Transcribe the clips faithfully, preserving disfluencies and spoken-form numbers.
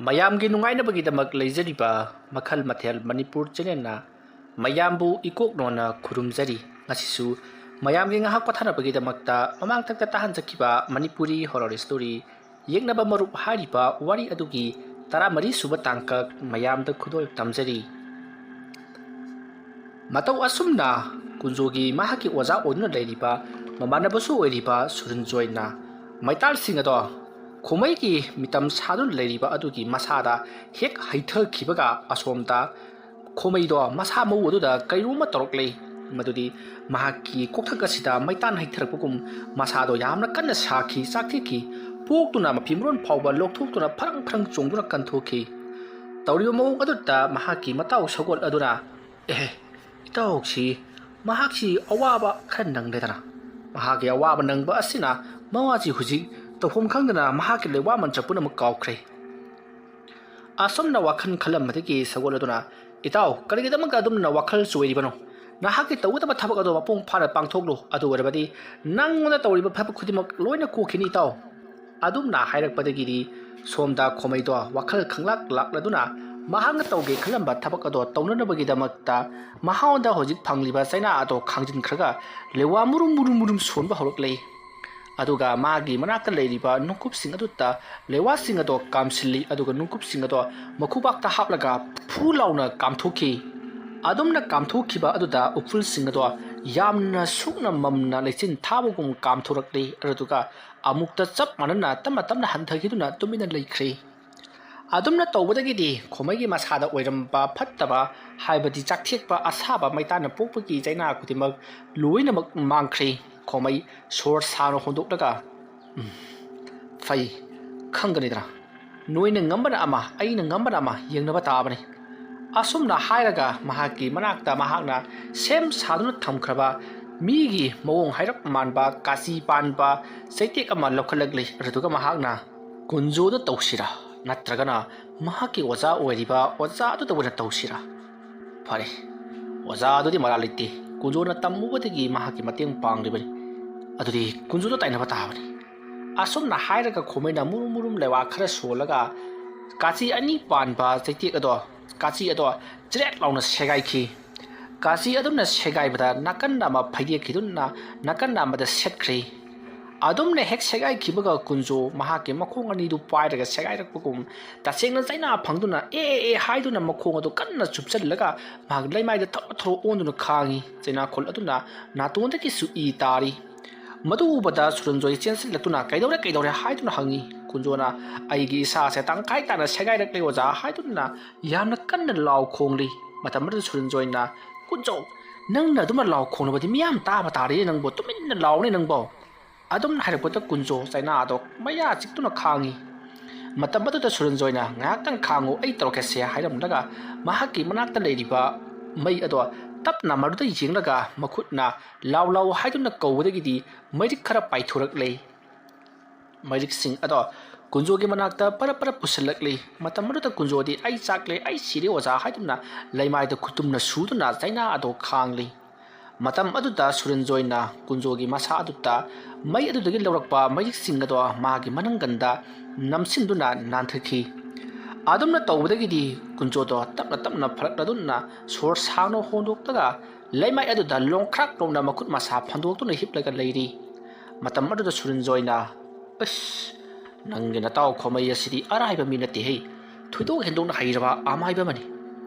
ꯃꯌꯥꯝꯒꯤ ꯅꯨꯡꯉꯥꯏꯅꯕꯒꯤꯗꯃꯛ ꯂꯩꯖꯔꯤꯕ ꯃꯈꯜ ꯃꯊꯦꯜ ꯃꯅꯤꯄꯨꯔ ꯆꯦꯅꯦꯜꯅ ꯃꯌꯥꯝꯕꯨ ꯏꯀꯣꯛ ꯅꯣꯟꯅ ꯈꯨꯔꯨꯝꯖꯔꯤ꯫ ꯉꯁꯤꯁꯨ ꯃꯌꯥꯝꯒꯤ ꯉꯥꯏꯍꯥꯛ ꯄꯣꯊꯥꯅꯕꯒꯤꯗꯃꯛꯇ ꯃꯃꯥꯡꯊꯛꯇ ꯇꯥꯍꯟꯖꯈꯤꯕ ꯃꯅꯤꯄꯨꯔꯤ ꯍꯣꯔꯔ ꯁ꯭ꯇꯣꯔꯤ ꯌꯦꯛꯅꯕ ꯃꯔꯨꯞ ꯍꯥꯏꯔꯤꯕ ꯋꯥꯔꯤ ꯑꯗꯨꯒꯤ ꯇꯔꯥꯃꯔꯤ ꯁꯨꯕ ꯇꯥꯡꯀꯛ ꯃꯌꯥꯝꯗ ꯈꯨꯗꯣꯜ ꯇꯝꯖꯔꯤ꯫ ꯃꯇꯧ ꯑꯁꯨꯝꯅ ꯀꯨꯟꯖꯣꯒꯤ ꯃꯍꯥꯛꯀꯤ ꯑꯣꯖꯥ ꯑꯣꯏꯗꯨꯅ ꯂꯩꯔꯤꯕ ꯃꯃꯥꯟꯅꯕꯁꯨ ꯑꯣꯏꯔꯤꯕ ꯁꯨꯔꯟꯖꯣꯏꯅ ꯃꯩꯇꯥꯜꯁꯤꯡ ꯑꯗꯣ ꯈꯣꯃꯩꯒꯤ ꯃꯤꯇꯝ ꯁꯥꯗꯨꯅ ꯂꯩꯔꯤꯕ ꯑꯗꯨꯒꯤ ꯃꯁꯥꯗ ꯍꯦꯛ ꯍꯩꯊꯈꯤꯕꯒ ꯑꯁꯣꯝꯗ ꯈꯣꯃꯩꯗꯣ ꯃꯁꯥ ꯃꯎ ꯑꯗꯨꯗ ꯀꯩꯅꯣꯝꯃ ꯇꯧꯔꯛꯂꯦ꯫ ꯃꯗꯨꯗꯤ ꯃꯍꯥꯛꯀꯤ ꯀꯣꯛꯊꯛ ꯑꯁꯤꯗ ꯃꯩꯇꯥꯟ ꯍꯩꯊꯔꯛꯄꯒꯨꯝ ꯃꯁꯥꯗꯣ ꯌꯥꯝꯅ ꯀꯟꯅ ꯁꯥꯈꯤ, ꯆꯥꯛꯊꯦꯛꯈꯤ꯫ ꯄꯣꯛꯇꯨꯅ ꯃꯐꯤ ꯃꯔꯣꯟ ꯐꯥꯎꯕ ꯂꯧꯊꯣꯛꯇꯨꯅ ꯐꯔꯪ ꯐꯔꯪ ꯆꯣꯡꯗꯨꯅ ꯀꯟꯊꯣꯛꯈꯤ꯫ ꯇꯧꯔꯤꯕ ꯃꯑꯣꯡ ꯑꯗꯨꯗ ꯃꯍꯥꯛꯀꯤ ꯃꯇꯥꯎ ꯁꯒꯣꯜ ꯑꯗꯨꯅ, "ꯑꯦꯍꯦ, ꯏꯇꯥꯎꯁꯤ, ꯃꯍꯥꯛꯁꯤ ꯑꯋꯥꯕ ꯈꯔ ꯅꯪꯂꯦꯗꯅ꯫ ꯃꯍꯥꯛꯀꯤ ꯑꯋꯥꯕ ꯅꯪꯕ ꯑꯁꯤꯅ ꯃꯋꯥꯁꯤ ꯍꯧꯖꯤꯛ ꯇꯧꯐꯝ ꯈꯪꯗꯅ ꯃꯍꯥꯛꯀꯤ ꯂꯩꯋꯥ ꯃꯟꯆ ꯄꯨꯝꯅꯃꯛ ꯀꯥꯎꯈ꯭ꯔꯦ꯫" ꯑꯁꯨꯝꯅ ꯋꯥꯈꯜ ꯈꯜꯂꯝꯕꯗꯒꯤ ꯁꯒꯣꯜ ꯑꯗꯨꯅ, "ꯏꯇꯥꯎ, ꯀꯔꯤꯒꯤꯗꯃꯛꯇ ꯑꯗꯨꯝꯅ ꯋꯥꯈꯜ ꯆꯣꯏꯔꯤꯕꯅꯣ? ꯅꯍꯥꯛꯀꯤ ꯇꯧꯒꯗꯕ ꯊꯕꯛ ꯑꯗꯨ ꯃꯄꯨꯡ ꯐꯥꯅ ꯄꯥꯡꯊꯣꯛꯂꯨ꯫ ꯑꯗꯨ ꯑꯣꯏꯔꯕꯗꯤ ꯅꯪꯉꯣꯟꯗ ꯇꯧꯔꯤꯕ ꯊꯕꯛ ꯈꯨꯗꯤꯡꯃꯛ ꯂꯣꯏꯅ ꯀꯣꯛꯈꯤꯅꯤ, ꯏꯇꯥꯎ꯫" ꯑꯗꯨꯝꯅ ꯍꯥꯏꯔꯛꯄꯗꯒꯤꯗꯤ ꯁꯣꯝꯗ ꯈꯣꯃꯩꯗꯣ ꯋꯥꯈꯜ ꯈꯪꯂꯥꯛ ꯂꯥꯛꯂꯗꯨꯅ ꯃꯍꯥꯛꯅ ꯇꯧꯒꯦ ꯈꯜꯂꯝꯕ ꯊꯕꯛ ꯑꯗꯣ ꯇꯧꯅꯅꯕꯒꯤꯗꯃꯛꯇ ꯃꯍꯥꯛꯉꯣꯟꯗ ꯍꯧꯖꯤꯛ ꯐꯪꯂꯤꯕ ꯆꯩꯅꯥ ꯑꯗꯣ ꯈꯥꯡꯖꯤꯟꯈ꯭ꯔꯒ ꯂꯦꯋꯥ ꯃꯨꯔꯨꯝ ꯃꯨꯔꯨꯝ ꯃꯨꯔꯨꯝ ꯁꯣꯟꯕ ꯍꯧꯔꯛꯂꯦ꯫ ꯑꯗꯨꯒ ꯃꯥꯒꯤ ꯃꯅꯥꯛꯇ ꯂꯩꯔꯤꯕ ꯅꯨꯡꯀꯨꯞꯁꯤꯡ ꯑꯗꯨꯗ ꯂꯦꯋꯥꯁꯤꯡ ꯑꯗꯣ ꯀꯥꯝꯁꯤꯜꯂꯤ꯫ ꯑꯗꯨꯒ ꯅꯨꯡꯀꯨꯞꯁꯤꯡ ꯑꯗꯣ ꯃꯈꯨꯕꯥꯛꯇ ꯍꯥꯞꯂꯒ ꯐꯨ ꯂꯥꯎꯅ ꯀꯥꯝꯊꯣꯛꯈꯤ꯫ ꯑꯗꯨꯝꯅ ꯀꯥꯝꯊꯣꯛꯈꯤꯕ ꯑꯗꯨꯗ ꯎꯐꯨꯜꯁꯤꯡ ꯑꯗꯣ ꯌꯥꯝꯅ ꯁꯨꯛꯅ ꯃꯝꯅ ꯂꯩꯆꯤꯟ ꯊꯥꯕꯒꯨꯝ ꯀꯥꯝꯊꯣꯔꯛꯂꯤ꯫ ꯑꯗꯨꯗꯨꯒ ꯑꯃꯨꯛꯇ ꯆꯞ ꯃꯥꯟꯅꯅ ꯇꯞꯅ ꯇꯞꯅ ꯍꯟꯊꯈꯤꯗꯨꯅ ꯇꯨꯃꯤꯟꯅ ꯂꯩꯈ꯭ꯔꯦ꯫ ꯑꯗꯨꯝꯅ ꯇꯧꯕꯗꯒꯤꯗꯤ ꯈꯣꯃꯩꯒꯤ ꯃꯁꯥꯗ ꯑꯣꯏꯔꯝꯕ ꯐꯠꯇꯕ, ꯍꯥꯏꯕꯗꯤ ꯆꯥꯛꯊꯦꯛꯄ, ꯑꯁꯥꯕ ꯃꯩꯇꯥꯟꯅ ꯄꯣꯛꯄꯒꯤ ꯆꯩꯅꯥ ꯈꯨꯗꯤꯡꯃꯛ ꯂꯣꯏꯅꯃꯛ ꯃꯥꯡꯈ꯭ꯔꯦ꯫ ꯈꯣꯃꯩ ꯁꯣꯔ ꯁꯥꯡꯅ ꯍꯣꯟꯗꯣꯛꯂꯒ, "ꯎꯝ, ꯐꯩ, ꯈꯪꯒꯅꯤꯗꯅ꯫ ꯅꯣꯏꯅ ꯉꯝꯕꯅ ꯑꯃ, ꯑꯩꯅ ꯉꯝꯕꯅ ꯑꯃ ꯌꯦꯡꯅꯕ ꯇꯥꯕꯅꯤ꯫" ꯑꯁꯨꯝꯅ ꯍꯥꯏꯔꯒ ꯃꯍꯥꯛꯀꯤ ꯃꯅꯥꯛꯇ ꯃꯍꯥꯛꯅ ꯁꯦꯝ ꯁꯥꯗꯨꯅ ꯊꯝꯈ꯭ꯔꯕ ꯃꯤꯒꯤ ꯃꯑꯣꯡ ꯍꯥꯏꯔꯞ ꯃꯥꯟꯕ, ꯀꯥꯆꯤ ꯄꯥꯟꯕ ꯆꯩꯇꯦꯛ ꯑꯃ ꯂꯧꯈꯠꯂꯛꯂꯤ꯫ ꯑꯗꯨꯗꯨꯒ ꯃꯍꯥꯛꯅ, "ꯀꯨꯟꯖꯣꯗ ꯇꯧꯁꯤꯔꯥ, ꯅꯠꯇ꯭ꯔꯒꯅ ꯃꯍꯥꯛꯀꯤ ꯑꯣꯖꯥ ꯑꯣꯏꯔꯤꯕ ꯑꯣꯖꯥ ꯑꯗꯨꯗ ꯑꯣꯏꯅ ꯇꯧꯁꯤꯔꯥ? ꯐꯔꯦ, ꯑꯣꯖꯥ ꯑꯗꯨꯗꯤ ꯃꯔꯥꯜ ꯂꯩꯇꯦ꯫ ꯀꯨꯟꯖꯣꯅ ꯇꯝꯃꯨꯕꯗꯒꯤ ꯃꯍꯥꯛꯀꯤ ꯃꯇꯦꯡ ꯄꯥꯡꯂꯤꯕꯅꯤ꯫ ꯑꯗꯨꯗꯤ ꯀꯨꯟꯖꯣꯗ ꯇꯥꯏꯅꯕ ꯇꯥꯕꯅꯤ꯫" ꯑꯁꯨꯝꯅ ꯍꯥꯏꯔꯒ ꯈꯣꯃꯩꯅ ꯃꯨꯔꯨꯝ ꯃꯨꯔꯨꯝ ꯂꯩꯋꯥ ꯈꯔ ꯁꯣꯜꯂꯒ ꯀꯥꯆꯤ ꯑꯅꯤ ꯄꯥꯟꯕ ꯆꯩꯇꯦꯛ ꯑꯗꯣ, ꯀꯥꯆꯤ ꯑꯗꯣ ꯆꯔꯦꯠ ꯂꯥꯎꯅ ꯁꯦꯒꯥꯏꯈꯤ꯫ ꯀꯥꯆꯤ ꯑꯗꯨꯝꯅ ꯁꯦꯒꯥꯏꯕꯗ ꯅꯥꯀꯟꯗ ꯑꯃ ꯐꯩꯗꯦꯛꯈꯤꯗꯨꯅ ꯅꯥꯀꯟꯗ ꯑꯃꯗ ꯁꯦꯠꯈ꯭ꯔꯦ꯫ ꯑꯗꯨꯝꯅ ꯍꯦꯛ ꯁꯦꯒꯥꯏꯈꯤꯕꯒ ꯀꯨꯟꯖꯣ ꯃꯍꯥꯛꯀꯤ ꯃꯈꯣꯡ ꯑꯅꯤꯗꯨ ꯄꯥꯏꯔꯒ ꯁꯦꯒꯥꯏꯔꯛꯄꯒꯨꯝ ꯇꯁꯦꯡꯅ ꯆꯩꯅꯥ ꯐꯪꯗꯨꯅ "ꯑꯦ, ꯑꯦ, ꯑꯦ" ꯍꯥꯏꯗꯨꯅ ꯃꯈꯣꯡ ꯑꯗꯨ ꯀꯟꯅ ꯆꯨꯞꯁꯤꯜꯂꯒ ꯃꯍꯥꯛ ꯂꯩꯃꯥꯏꯗ ꯊꯔꯣ ꯊꯔꯣ ꯑꯣꯟꯗꯨꯅ ꯈꯥꯡꯉꯤ꯫ ꯆꯩꯅꯥꯈꯣꯜ ꯑꯗꯨꯅ ꯅꯥꯇꯣꯟꯗꯒꯤꯁꯨ ꯏ ꯇꯥꯔꯤ꯫ ꯃꯗꯨ ꯎꯕꯗ ꯁꯨꯔꯟꯖꯣꯏ ꯆꯦꯟꯁꯤꯜꯂꯛꯇꯨꯅ "ꯀꯩꯗꯧꯔꯦ, ꯀꯩꯗꯧꯔꯦ?" ꯍꯥꯏꯗꯨꯅ ꯍꯪꯉꯤ꯫ ꯀꯨꯟꯖꯣꯅ "ꯑꯩꯒꯤ ꯏꯁꯥꯁꯦ ꯇꯪꯈꯥꯏ ꯇꯥꯅ ꯁꯦꯒꯥꯏꯔꯛꯂꯦ ꯑꯣꯖꯥ" ꯍꯥꯏꯗꯨꯅ ꯌꯥꯝꯅ ꯀꯟꯅ ꯂꯥꯎ ꯈꯣꯡꯂꯤ꯫ ꯃꯇꯝ ꯑꯗꯨꯗ ꯁꯨꯔꯟꯖꯣꯏꯅ "ꯀꯨꯟꯖꯣ, ꯅꯪꯅ ꯑꯗꯨꯃ ꯂꯥꯎ ꯈꯣꯡꯂꯕꯗꯤ ꯃꯤꯌꯥꯝ ꯇꯥꯕ ꯇꯥꯔꯦ ꯅꯪꯕꯨ, ꯇꯨꯃꯤꯟꯅ ꯂꯥꯎꯅꯦ ꯅꯪꯕꯣ"꯫ ꯑꯗꯨꯝ ꯍꯥꯏꯔꯛꯄꯗ ꯀꯨꯟꯖꯣ ꯆꯩꯅꯥ ꯑꯗꯣ ꯃꯌꯥ ꯆꯤꯛꯇꯨꯅ ꯈꯥꯡꯉꯤ꯫ ꯃꯇꯝ ꯑꯗꯨꯗ ꯁꯨꯔꯟꯖꯣꯏꯅ "ꯉꯥꯏꯍꯥꯛꯇꯪ ꯈꯥꯡꯉꯨ, ꯑꯩ ꯇꯧꯔꯛꯀꯦꯁꯦ" ꯍꯥꯏꯔꯝꯂꯒ ꯃꯍꯥꯛꯀꯤ ꯃꯅꯥꯛꯇ ꯂꯩꯔꯤꯕ ꯃꯩ ꯑꯗꯣ ꯇꯞꯅ ꯃꯗꯨꯗ ꯌꯦꯡꯂꯒ ꯃꯈꯨꯠꯅ "ꯂꯥꯎ ꯂꯥꯎ" ꯍꯥꯏꯗꯨꯅ ꯀꯧꯕꯗꯒꯤꯗꯤ ꯃꯩꯔꯤꯛ ꯈꯔ ꯄꯥꯏꯊꯣꯔꯛꯂꯦ꯫ ꯃꯩꯔꯤꯛꯁꯤꯡ ꯑꯗꯣ ꯀꯨꯟꯖꯣꯒꯤ ꯃꯅꯥꯛꯇ ꯄꯔꯞ ꯄꯔꯞ ꯄꯨꯁꯤꯜꯂꯛꯂꯤ꯫ ꯃꯇꯝ ꯑꯗꯨꯗ ꯀꯨꯟꯖꯣꯗꯤ "ꯑꯩ ꯆꯥꯛꯂꯦ, ꯑꯩ ꯁꯤꯔꯦ ꯑꯣꯖꯥ" ꯍꯥꯏꯗꯨꯅ ꯂꯩꯃꯥꯏꯗ ꯈꯨꯇꯨꯝꯅ ꯁꯨꯗꯨꯅ ꯆꯩꯅꯥ ꯑꯗꯣ ꯈꯥꯡꯂꯤ꯫ ꯃꯇꯝ ꯑꯗꯨꯗ ꯁꯨꯔꯟꯖꯣꯏꯅ ꯀꯨꯟꯖꯣꯒꯤ ꯃꯁꯥ ꯑꯗꯨꯗ ꯃꯩ ꯑꯗꯨꯗꯒꯤ ꯂꯧꯔꯛꯄ ꯃꯩꯔꯤꯛꯁꯤꯡ ꯑꯗꯣ ꯃꯥꯒꯤ ꯃꯅꯪꯒꯟꯗ ꯅꯝꯁꯤꯟꯗꯨꯅ ꯅꯥꯟꯊꯈꯤ꯫ ꯑꯗꯨꯝꯅ ꯇꯧꯕꯗꯒꯤꯗꯤ ꯀꯨꯟꯖꯣꯗꯣ ꯇꯞꯅ ꯇꯞꯅ ꯐꯔꯛꯂꯗꯨꯅ ꯁꯣꯔ ꯁꯥꯡꯅ ꯍꯣꯟꯗꯣꯛꯂꯒ ꯂꯩꯃꯥꯏ ꯑꯗꯨꯗ ꯂꯣꯡꯈ꯭ꯔꯥꯛ ꯂꯣꯡꯅ ꯃꯈꯨꯠ ꯃꯁꯥ ꯐꯟꯗꯣꯛꯇꯨꯅ ꯍꯤꯞꯂꯒ ꯂꯩꯔꯤ꯫ ꯃꯇꯝ ꯑꯗꯨꯗ ꯁꯨꯔꯟꯖꯣꯏꯅ, "ꯑꯁ, ꯅꯪꯒꯤ ꯅꯇꯥꯎ ꯈꯣꯃꯩ ꯑꯁꯤꯗꯤ ꯑꯔꯥꯏꯕ ꯃꯤ ꯅꯠꯇꯦꯍꯦ꯫ ꯊꯣꯏꯗꯣꯛ ꯍꯦꯟꯗꯣꯛꯅ ꯍꯩꯔꯕ ꯑꯃꯥꯏꯕ ꯑꯃꯅꯤ꯫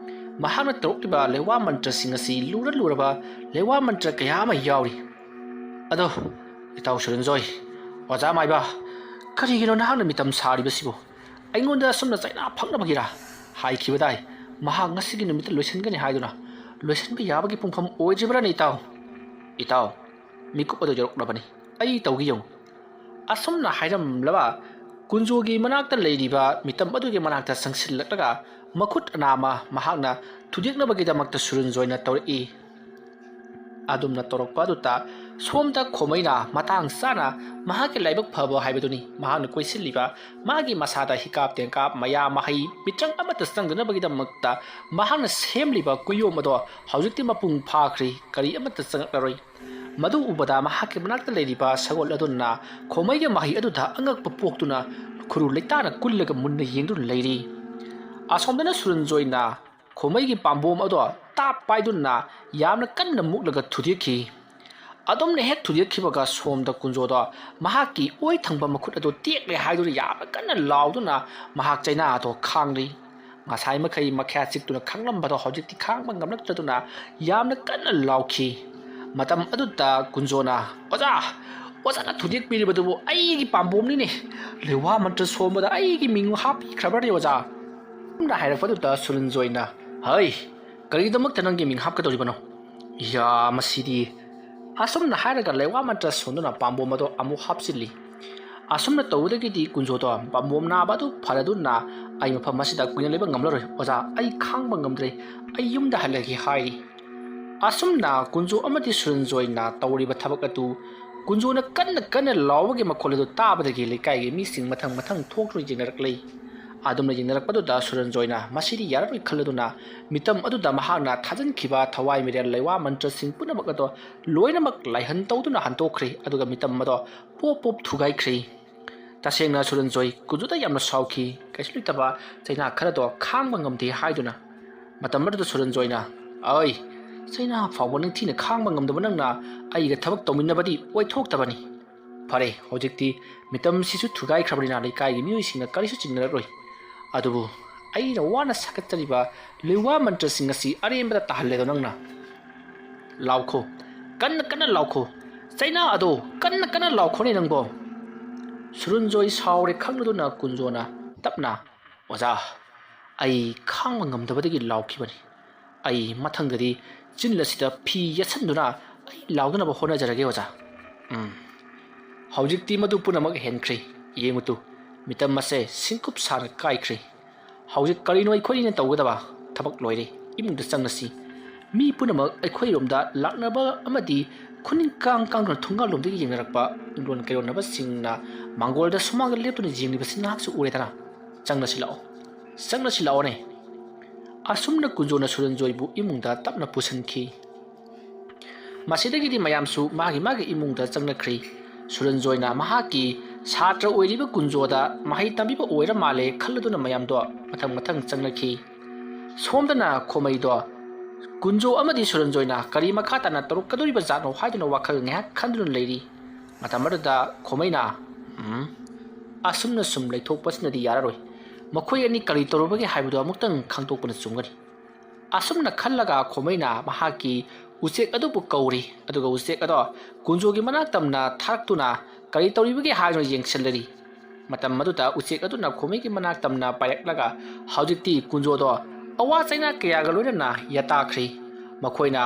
ꯃꯍꯥꯛꯅ ꯇꯧꯔꯛꯂꯤꯕ ꯂꯩꯋꯥ ꯃꯟꯇ꯭ꯔꯁꯤꯡ ꯑꯁꯤ ꯂꯨꯔ ꯂꯨꯔꯕ ꯂꯩꯋꯥ ꯃꯟꯇ꯭ꯔ ꯀꯌꯥ ꯑꯃ ꯌꯥꯎꯔꯤ꯫ ꯑꯗꯣ, ꯏꯇꯥꯎ ꯁꯨꯔꯟꯖꯣꯏ, ꯑꯣꯖꯥ ꯃꯥꯏꯕ, ꯀꯔꯤꯒꯤꯅꯣ ꯅꯍꯥꯛꯅ ꯃꯤꯇꯝ ꯁꯥꯔꯤꯕꯁꯤꯕꯨ? ꯑꯩꯉꯣꯟꯗ ꯑꯁꯨꯝꯅ ꯆꯩꯅꯥ ꯐꯪꯅꯕꯒꯤꯔꯥ? ꯍꯥꯏꯈꯤꯕꯗꯥꯏ, ꯃꯍꯥꯛ ꯉꯁꯤꯒꯤ ꯅꯨꯃꯤꯠꯇ ꯂꯣꯏꯁꯤꯟꯒꯅꯤ ꯍꯥꯏꯗꯨꯅ꯫ ꯂꯣꯏꯁꯤꯟꯕ ꯌꯥꯕꯒꯤ ꯄꯨꯡꯐꯝ ꯑꯣꯏꯗ꯭ꯔꯤꯕ꯭ꯔꯥꯅꯦ ꯏꯇꯥꯎ? ꯏꯇꯥꯎ, ꯃꯤꯀꯨꯞ ꯑꯗꯨ ꯌꯧꯔꯛꯂꯕꯅꯤ꯫ ꯑꯩ ꯇꯧꯒꯦ ꯌꯦꯡꯉꯨ"꯫ ꯑꯁꯨꯝꯅ ꯍꯥꯏꯔꯝꯂꯕ ꯀꯨꯟꯖꯣꯒꯤ ꯃꯅꯥꯛꯇ ꯂꯩꯔꯤꯕ ꯃꯤꯇꯝ ꯑꯗꯨꯒꯤ ꯃꯅꯥꯛꯇ ꯆꯪꯁꯤꯜꯂꯛꯂꯒ ꯃꯈꯨꯠ ꯑꯅꯥꯃ ꯃꯍꯥꯛꯅ ꯊꯨꯗꯦꯛꯅꯕꯒꯤꯗꯃꯛꯇ ꯁꯨꯔꯟꯖꯣꯏꯅ ꯇꯧꯔꯛꯏ꯫ ꯑꯗꯨꯝꯅ ꯇꯧꯔꯛꯄ ꯑꯗꯨꯗ ꯁꯣꯝꯗ ꯈꯣꯃꯩꯅ ꯃꯇꯥꯡ ꯆꯥꯅ ꯃꯍꯥꯛꯀꯤ ꯂꯥꯏꯕꯛ ꯐꯕ ꯍꯥꯏꯕꯗꯨꯅꯤ꯫ ꯃꯍꯥꯛꯅ ꯀꯣꯏꯁꯤꯜꯂꯤꯕ ꯃꯥꯒꯤ ꯃꯁꯥꯗ ꯍꯤꯀꯥꯞ ꯇꯦꯡꯀꯥꯞ ꯃꯌꯥ ꯃꯍꯩ ꯃꯤꯇ꯭ꯔꯪ ꯑꯃꯠꯇ ꯆꯪꯗꯅꯕꯒꯤꯗꯃꯛꯇ ꯃꯍꯥꯛꯅ ꯁꯦꯝꯂꯤꯕ ꯀꯨꯌꯣꯝ ꯑꯗꯣ ꯍꯧꯖꯤꯛꯇꯤ ꯃꯄꯨꯡ ꯐꯥꯈ꯭ꯔꯦ꯫ ꯀꯔꯤ ꯑꯃꯠꯇ ꯆꯪꯂꯛꯂꯔꯣꯏ꯫ ꯃꯗꯨ ꯎꯕꯗ ꯃꯍꯥꯛꯀꯤ ꯃꯅꯥꯛꯇ ꯂꯩꯔꯤꯕ ꯁꯒꯣꯜ ꯑꯗꯨꯅ ꯈꯣꯃꯩꯒꯤ ꯃꯍꯩ ꯑꯗꯨꯗ ꯑꯉꯛꯄ ꯄꯣꯛꯇꯨꯅ ꯈꯨꯔꯨ ꯂꯩꯇꯥꯅ ꯀꯨꯜꯂꯒ ꯃꯨꯟꯅ ꯌꯦꯡꯗꯨꯅ ꯂꯩꯔꯤ꯫ ꯑꯁꯣꯝꯗꯅ ꯁꯨꯔꯟꯖꯣꯏꯅ ꯈꯣꯃꯩꯒꯤ ꯄꯥꯝꯕꯣꯝ ꯑꯗꯣ ꯇꯥꯞ ꯄꯥꯏꯗꯨꯅ ꯌꯥꯝꯅ ꯀꯟꯅ ꯃꯨꯛꯂꯒ ꯊꯨꯗꯦꯛꯈꯤ꯫ ꯑꯗꯨꯝꯅ ꯍꯦꯛ ꯊꯨꯗꯦꯛꯈꯤꯕꯒ ꯁꯣꯝꯗ ꯀꯨꯟꯖꯣꯗꯣ ꯃꯍꯥꯛꯀꯤ ꯑꯣꯏ ꯊꯪꯕ ꯃꯈꯨꯠ ꯑꯗꯨ ꯇꯦꯛꯂꯦ ꯍꯥꯏꯗꯨꯅ ꯌꯥꯝꯅ ꯀꯟꯅ ꯂꯥꯎꯗꯨꯅ ꯃꯍꯥꯛ ꯆꯩꯅꯥ ꯑꯗꯣ ꯈꯥꯡꯂꯤ꯫ ꯉꯁꯥꯏ ꯃꯈꯩ ꯃꯈ꯭ꯌꯥ ꯆꯤꯛꯇꯨꯅ ꯈꯥꯡꯂꯝꯕꯗꯣ ꯍꯧꯖꯤꯛꯇꯤ ꯈꯥꯡꯕ ꯉꯝꯂꯛꯇꯗꯨꯅ ꯌꯥꯝꯅ ꯀꯟꯅ ꯂꯥꯎꯈꯤ꯫ ꯃꯇꯝ ꯑꯗꯨꯗ ꯀꯨꯟꯖꯣꯅ, "ꯑꯣꯖꯥ, ꯑꯣꯖꯥꯅ ꯊꯨꯗꯦꯛꯄꯤꯔꯤꯕꯗꯨꯕꯨ ꯑꯩꯒꯤ ꯄꯥꯝꯕꯣꯝꯅꯤꯅꯦ꯫ ꯂꯩꯋꯥ ꯃꯟꯇ꯭ꯔ ꯁꯣꯟꯕꯗ ꯑꯩꯒꯤ ꯃꯤꯡ ꯍꯥꯞꯄꯤꯈ꯭ꯔꯕꯅꯤ ꯑꯣꯖꯥ"꯫ ꯑꯁꯨꯝꯅ ꯍꯥꯏꯔꯛꯄꯗꯨꯗ ꯁꯨꯔꯟꯖꯣꯏꯅ, "ꯍꯩ, ꯀꯔꯤꯒꯤꯗꯃꯛꯇ ꯅꯪꯒꯤ ꯃꯤꯡ ꯍꯥꯞꯀꯗꯧꯔꯤꯕꯅꯣ? ꯏꯌꯥ, ꯃꯁꯤꯗꯤ"꯫ ꯑꯁꯨꯝꯅ ꯍꯥꯏꯔꯒ ꯂꯩꯋꯥ ꯃꯟꯇ꯭ꯔ ꯁꯣꯟꯗꯨꯅ ꯄꯥꯝꯕꯣꯝ ꯑꯗꯣ ꯑꯃꯨꯛ ꯍꯥꯞꯆꯤꯜꯂꯤ꯫ ꯑꯁꯨꯝꯅ ꯇꯧꯕꯗꯒꯤꯗꯤ ꯀꯨꯟꯖꯣꯗꯣ ꯄꯥꯝꯕꯣꯝ ꯅꯥꯕ ꯑꯗꯨ ꯐꯔꯗꯨꯅ, "ꯑꯩ ꯃꯐꯝ ꯑꯁꯤꯗ ꯀꯨꯏꯅ ꯂꯩꯕ ꯉꯝꯂꯔꯣꯏ ꯑꯣꯖꯥ, ꯑꯩ ꯈꯥꯡꯕ ꯉꯝꯗ꯭ꯔꯦ, ꯑꯩ ꯌꯨꯝꯗ ꯍꯜꯂꯒꯦ" ꯍꯥꯏꯔꯤ꯫ ꯑꯁꯨꯝꯅ ꯀꯨꯟꯖꯣ ꯑꯃꯗꯤ ꯁꯨꯔꯟꯖꯣꯏꯅ ꯇꯧꯔꯤꯕ ꯊꯕꯛ ꯑꯗꯨ ꯀꯨꯟꯖꯣꯅ ꯀꯟꯅ ꯀꯟꯅ ꯂꯥꯎꯕꯒꯤ ꯃꯈꯣꯜ ꯑꯗꯨ ꯇꯥꯕꯗꯒꯤ ꯂꯩꯀꯥꯏꯒꯤ ꯃꯤꯁꯤꯡ ꯃꯊꯪ ꯃꯊꯪ ꯊꯣꯛꯇꯨꯅ ꯌꯦꯡꯅꯔꯛꯂꯤ꯫ ꯑꯗꯨꯝꯅ ꯌꯦꯡꯅꯔꯛꯄꯗꯨꯗ ꯁꯨꯔꯟꯖꯣꯏꯅ ꯃꯁꯤꯗꯤ ꯌꯥꯔꯔꯣꯏ ꯈꯜꯂꯗꯨꯅ ꯃꯤꯇꯝ ꯑꯗꯨꯗ ꯃꯍꯥꯛꯅ ꯊꯥꯖꯤꯟꯈꯤꯕ ꯊꯋꯥꯏ ꯃꯤꯔꯦꯜ ꯂꯩꯋꯥ ꯃꯟꯇ꯭ꯔꯁꯤꯡ ꯄꯨꯝꯅꯃꯛ ꯑꯗꯣ ꯂꯣꯏꯅꯃꯛ ꯂꯥꯏꯍꯟ ꯇꯧꯗꯨꯅ ꯍꯟꯗꯣꯛꯈ꯭ꯔꯦ, ꯑꯗꯨꯒ ꯃꯤꯇꯝ ꯑꯗꯣ ꯄꯣꯞ ꯄꯣꯞ ꯊꯨꯒꯥꯏꯈ꯭ꯔꯦ꯫ ꯇꯁꯦꯡꯅ ꯁꯨꯔꯟꯖꯣꯏ ꯀꯨꯟꯖꯣꯗ ꯌꯥꯝꯅ ꯁꯥꯎꯈꯤ, ꯀꯩꯁꯨ ꯂꯩꯇꯕ ꯆꯩꯅꯥ ꯈꯔꯗꯣ ꯈꯥꯡꯕ ꯉꯝꯗꯦ ꯍꯥꯏꯗꯨꯅ꯫ ꯃꯇꯝ ꯑꯗꯨꯗ ꯁꯨꯔꯟꯖꯣꯏꯅ, "ꯑꯩ, ꯆꯩꯅꯥ ꯐꯥꯎꯕ ꯅꯤꯡꯊꯤꯅ ꯈꯥꯡꯕ ꯉꯝꯗꯕ ꯅꯪꯅ ꯑꯩꯒ ꯊꯕꯛ ꯇꯧꯃꯤꯟꯅꯕꯗꯤ ꯑꯣꯏꯊꯣꯛꯇꯕꯅꯤ꯫ ꯐꯔꯦ, ꯍꯧꯖꯤꯛꯇꯤ ꯃꯤꯇꯝꯁꯤꯁꯨ ꯊꯨꯒꯥꯏꯈ꯭ꯔꯕꯅꯤꯅ ꯂꯩꯀꯥꯏꯒꯤ ꯃꯤꯑꯣꯏꯁꯤꯡꯅ ꯀꯔꯤꯁꯨ ꯆꯤꯡꯅꯔꯛꯂꯣꯏ꯫ ꯑꯗꯨꯕꯨ ꯑꯩꯅ ꯋꯥꯅ ꯁꯥꯒꯠꯆꯔꯤꯕ ꯂꯩꯋꯥ ꯃꯟꯇ꯭ꯔꯁꯤꯡ ꯑꯁꯤ ꯑꯔꯦꯝꯕꯗ ꯇꯥꯍꯜꯂꯦꯗꯣ ꯅꯪꯅ꯫ ꯂꯥꯎꯈꯣ, ꯀꯟꯅ ꯀꯟꯅ ꯂꯥꯎꯈꯣ, ꯆꯩꯅꯥ ꯑꯗꯣ ꯀꯟꯅ ꯀꯟꯅ ꯂꯥꯎꯈꯣꯅꯦ ꯅꯪꯕꯣ"꯫ ꯁꯨꯔꯨꯟꯖꯣꯏ ꯁꯥꯎꯔꯦ ꯈꯪꯂꯗꯨꯅ ꯀꯨꯟꯖꯣꯅ ꯇꯞꯅ, "ꯑꯣꯖꯥ, ꯑꯩ ꯈꯥꯡꯕ ꯉꯝꯗꯕꯗꯒꯤ ꯂꯥꯎꯈꯤꯕꯅꯤ꯫ ꯑꯩ ꯃꯊꯪꯗꯗꯤ ꯆꯤꯟ ꯑꯁꯤꯗ ꯐꯤ ꯌꯦꯠꯁꯟꯗꯨꯅ ꯑꯩ ꯂꯥꯎꯗꯅꯕ ꯍꯣꯠꯅꯖꯔꯒꯦ ꯑꯣꯖꯥ꯫ ꯎꯝ, ꯍꯧꯖꯤꯛꯇꯤ ꯃꯗꯨ ꯄꯨꯝꯅꯃꯛ ꯍꯦꯟꯈ꯭ꯔꯦ꯫ ꯌꯦꯡꯉꯨꯇꯨ, ꯃꯤꯇꯝ ꯑꯁꯦ ꯁꯤꯡꯀꯨꯞ ꯁꯥꯅ ꯀꯥꯏꯈ꯭ꯔꯦ꯫ ꯍꯧꯖꯤꯛ ꯀꯔꯤꯅꯣ ꯑꯩꯈꯣꯏꯅ ꯇꯧꯒꯗꯕ? ꯊꯕꯛ ꯂꯣꯏꯔꯦ, ꯏꯃꯨꯡꯗ ꯆꯪꯂꯁꯤ꯫ ꯃꯤ ꯄꯨꯝꯅꯃꯛ ꯑꯩꯈꯣꯏꯔꯣꯝꯗ ꯂꯥꯛꯅꯕ ꯑꯃꯗꯤ ꯈꯨꯅꯤꯡ ꯀꯥꯡ ꯀꯥꯡꯗꯨꯅ ꯊꯣꯡꯒꯥꯜꯂꯣꯝꯗꯒꯤ ꯌꯦꯡꯅꯔꯛꯄ ꯏꯪꯒꯣꯜ ꯀꯩꯔꯣꯟꯅꯕꯁꯤꯡꯅ ꯃꯥꯡꯒꯣꯜꯗ ꯁꯨꯃꯥꯡꯗ ꯂꯦꯞꯇꯨꯅ ꯌꯦꯡꯂꯤꯕꯁꯤ ꯅꯍꯥꯛꯁꯨ ꯎꯔꯦꯗꯅ꯫ ꯆꯪꯂꯁꯤ ꯂꯥꯛꯑꯣ, ꯆꯪꯂꯁꯤ ꯂꯥꯛꯑꯣꯅꯦ"꯫ ꯑꯁꯨꯝꯅ ꯀꯨꯟꯖꯣꯅ ꯁꯨꯔꯟꯖꯣꯏꯕꯨ ꯏꯃꯨꯡꯗ ꯇꯞꯅ ꯄꯨꯁꯤꯟꯈꯤ꯫ ꯃꯁꯤꯗꯒꯤꯗꯤ ꯃꯌꯥꯝꯁꯨ ꯃꯥꯒꯤ ꯃꯥꯒꯤ ꯏꯃꯨꯡꯗ ꯆꯪꯅꯈ꯭ꯔꯦ꯫ ꯁꯨꯔꯟꯖꯣꯏꯅ ꯃꯍꯥꯛꯀꯤ ꯁꯥꯇ꯭ꯔ ꯑꯣꯏꯔꯤꯕ ꯀꯨꯟꯖꯣꯗ ꯃꯍꯩ ꯇꯝꯕꯤꯕ ꯑꯣꯏꯔ ꯃꯥꯜꯂꯦ ꯈꯜꯂꯗꯨꯅ ꯃꯌꯥꯝꯗꯣ ꯃꯊꯪ ꯃꯊꯪ ꯆꯪꯅꯈꯤ꯫ ꯁꯣꯝꯗꯅ ꯈꯣꯃꯩꯗꯣ ꯀꯨꯟꯖꯣ ꯑꯃꯗꯤ ꯁꯨꯔꯟꯖꯣꯏꯅ ꯀꯔꯤ ꯃꯈꯥ ꯇꯥꯅ ꯇꯧꯔꯛꯀꯗꯧꯔꯤꯕ ꯖꯥꯠꯅꯣ ꯍꯥꯏꯗꯨꯅ ꯋꯥꯈꯜ ꯉꯥꯏꯍꯥꯛ ꯈꯟꯗꯨꯅ ꯂꯩꯔꯤ꯫ ꯃꯇꯝ ꯑꯗꯨꯗ ꯈꯣꯃꯩꯅ, "ꯎꯝ, ꯑꯁꯨꯝꯅ ꯁꯨꯝ ꯂꯩꯊꯣꯛꯄꯁꯤꯅꯗꯤ ꯌꯥꯔꯔꯣꯏ꯫ ꯃꯈꯣꯏ ꯑꯅꯤ ꯀꯔꯤ ꯇꯧꯔꯨꯕꯒꯦ ꯍꯥꯏꯕꯗꯨ ꯑꯃꯨꯛꯇꯪ ꯈꯪꯗꯣꯛꯄꯅ ꯆꯨꯝꯒꯅꯤ"꯫ ꯑꯁꯨꯝꯅ ꯈꯜꯂꯒ ꯈꯣꯃꯩꯅ ꯃꯍꯥꯛꯀꯤ ꯎꯆꯦꯛ ꯑꯗꯨꯕꯨ ꯀꯧꯔꯤ, ꯑꯗꯨꯒ ꯎꯆꯦꯛ ꯑꯗꯣ ꯀꯨꯟꯖꯣꯒꯤ ꯃꯅꯥꯛ ꯇꯝꯅ ꯊꯥꯔꯛꯇꯨꯅ ꯀꯔꯤ ꯇꯧꯔꯤꯕꯒꯦ ꯍꯥꯏꯗꯨꯅ ꯌꯦꯡꯁꯤꯜꯂꯔꯤ꯫ ꯃꯇꯝ ꯑꯗꯨꯗ ꯎꯆꯦꯛ ꯑꯗꯨꯅ ꯈꯣꯃꯩꯒꯤ ꯃꯅꯥꯛ ꯇꯝꯅ ꯄꯥꯏꯔꯛꯂꯒ ꯍꯧꯖꯤꯛꯇꯤ ꯀꯨꯟꯖꯣꯗꯣ ꯑꯋꯥ ꯆꯩꯅꯥ ꯀꯌꯥꯒ ꯂꯣꯏꯅꯅ ꯌꯥꯇꯥꯈ꯭ꯔꯤ꯫ ꯃꯈꯣꯏꯅ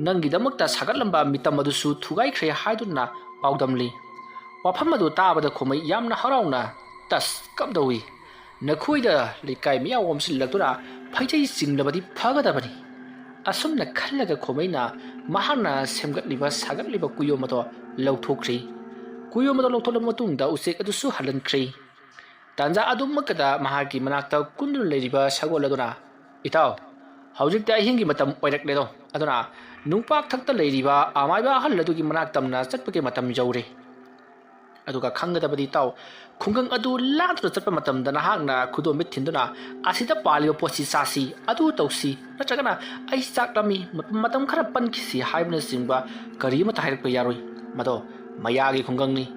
ꯅꯪꯒꯤꯗꯃꯛꯇ ꯁꯥꯒꯠꯂꯝꯕ ꯃꯤꯇꯝ ꯑꯗꯨꯁꯨ ꯊꯨꯒꯥꯏꯈ꯭ꯔꯦ ꯍꯥꯏꯗꯨꯅ ꯄꯥꯎꯗꯝꯂꯤ꯫ ꯋꯥꯐꯝ ꯑꯗꯨ ꯇꯥꯕꯗ ꯈꯣꯃꯩ ꯌꯥꯝꯅ ꯍꯔꯥꯎꯅ, "ꯇꯁ, ꯀꯝꯗꯧꯏ? ꯅꯈꯣꯏꯗ ꯂꯩꯀꯥꯏ ꯃꯤꯌꯥꯝ ꯑꯣꯝꯁꯤꯜꯂꯛꯇꯨꯅ ꯐꯩꯖꯩ ꯆꯤꯡꯂꯕꯗꯤ ꯐꯒꯗꯕꯅꯤ"꯫ ꯑꯁꯨꯝꯅ ꯈꯜꯂꯒ ꯈꯣꯃꯩꯅ ꯃꯍꯥꯛꯅ ꯁꯦꯝꯒꯠꯂꯤꯕ ꯁꯥꯒꯠꯂꯤꯕ ꯀꯨꯌꯣꯝ ꯑꯗꯣ ꯂꯧꯊꯣꯛꯈ꯭ꯔꯤ꯫ ꯀꯨꯌꯣꯝ ꯑꯗꯣ ꯂꯧꯊꯣꯛꯂꯕ ꯃꯇꯨꯡꯗ ꯎꯆꯦꯛ ꯑꯗꯨꯁꯨ ꯍꯜꯍꯟꯈ꯭ꯔꯤ꯫ ꯇꯥꯟꯖꯥ ꯑꯗꯨꯃꯛꯇꯗ ꯃꯍꯥꯛꯀꯤ ꯃꯅꯥꯛꯇ ꯀꯨꯟꯗꯨꯅ ꯂꯩꯔꯤꯕ ꯁꯒꯣꯜ ꯑꯗꯨꯅ, "ꯏꯇꯥꯎ, ꯍꯧꯖꯤꯛꯇꯤ ꯑꯍꯤꯡꯒꯤ ꯃꯇꯝ ꯑꯣꯏꯔꯛꯂꯦꯗꯣ, ꯑꯗꯨꯅ ꯅꯨꯡꯄꯥꯛꯊꯛꯇ ꯂꯩꯔꯤꯕ ꯑꯃꯥꯏꯕ ꯑꯍꯜ ꯑꯗꯨꯒꯤ ꯃꯅꯥꯛ ꯇꯝꯅ ꯆꯠꯄꯒꯤ ꯃꯇꯝ ꯌꯧꯔꯦ꯫ ꯑꯗꯨꯒ ꯈꯪꯒꯗꯕꯗꯤ ꯏꯇꯥꯎ, ꯈꯨꯡꯒꯪ ꯑꯗꯨ ꯂꯥꯟꯗꯨꯅ ꯆꯠꯄ ꯃꯇꯝꯗ ꯅꯍꯥꯛꯅ ꯈꯨꯗꯣꯝꯕꯤꯠ ꯊꯤꯟꯗꯨꯅ ꯑꯁꯤꯗ ꯄꯥꯜꯂꯤꯕ ꯄꯣꯠꯁꯤ ꯆꯥꯁꯤ, ꯑꯗꯨ ꯇꯧꯁꯤ, ꯅꯠꯇ꯭ꯔꯒꯅ ꯑꯩ ꯆꯥꯛ ꯂꯥꯝꯃꯤ, ꯃ-, ꯃꯇꯝ ꯈꯔ ꯄꯟꯈꯤꯁꯤ" ꯍꯥꯏꯕꯅꯆꯤꯡꯕ ꯀꯔꯤ ꯑꯃꯠꯇ ꯍꯥꯏꯔꯛꯄ ꯌꯥꯔꯣꯏ꯫ ꯃꯗꯣ ꯃꯌꯥꯒꯤ ꯈꯨꯡꯒꯪꯅꯤ꯫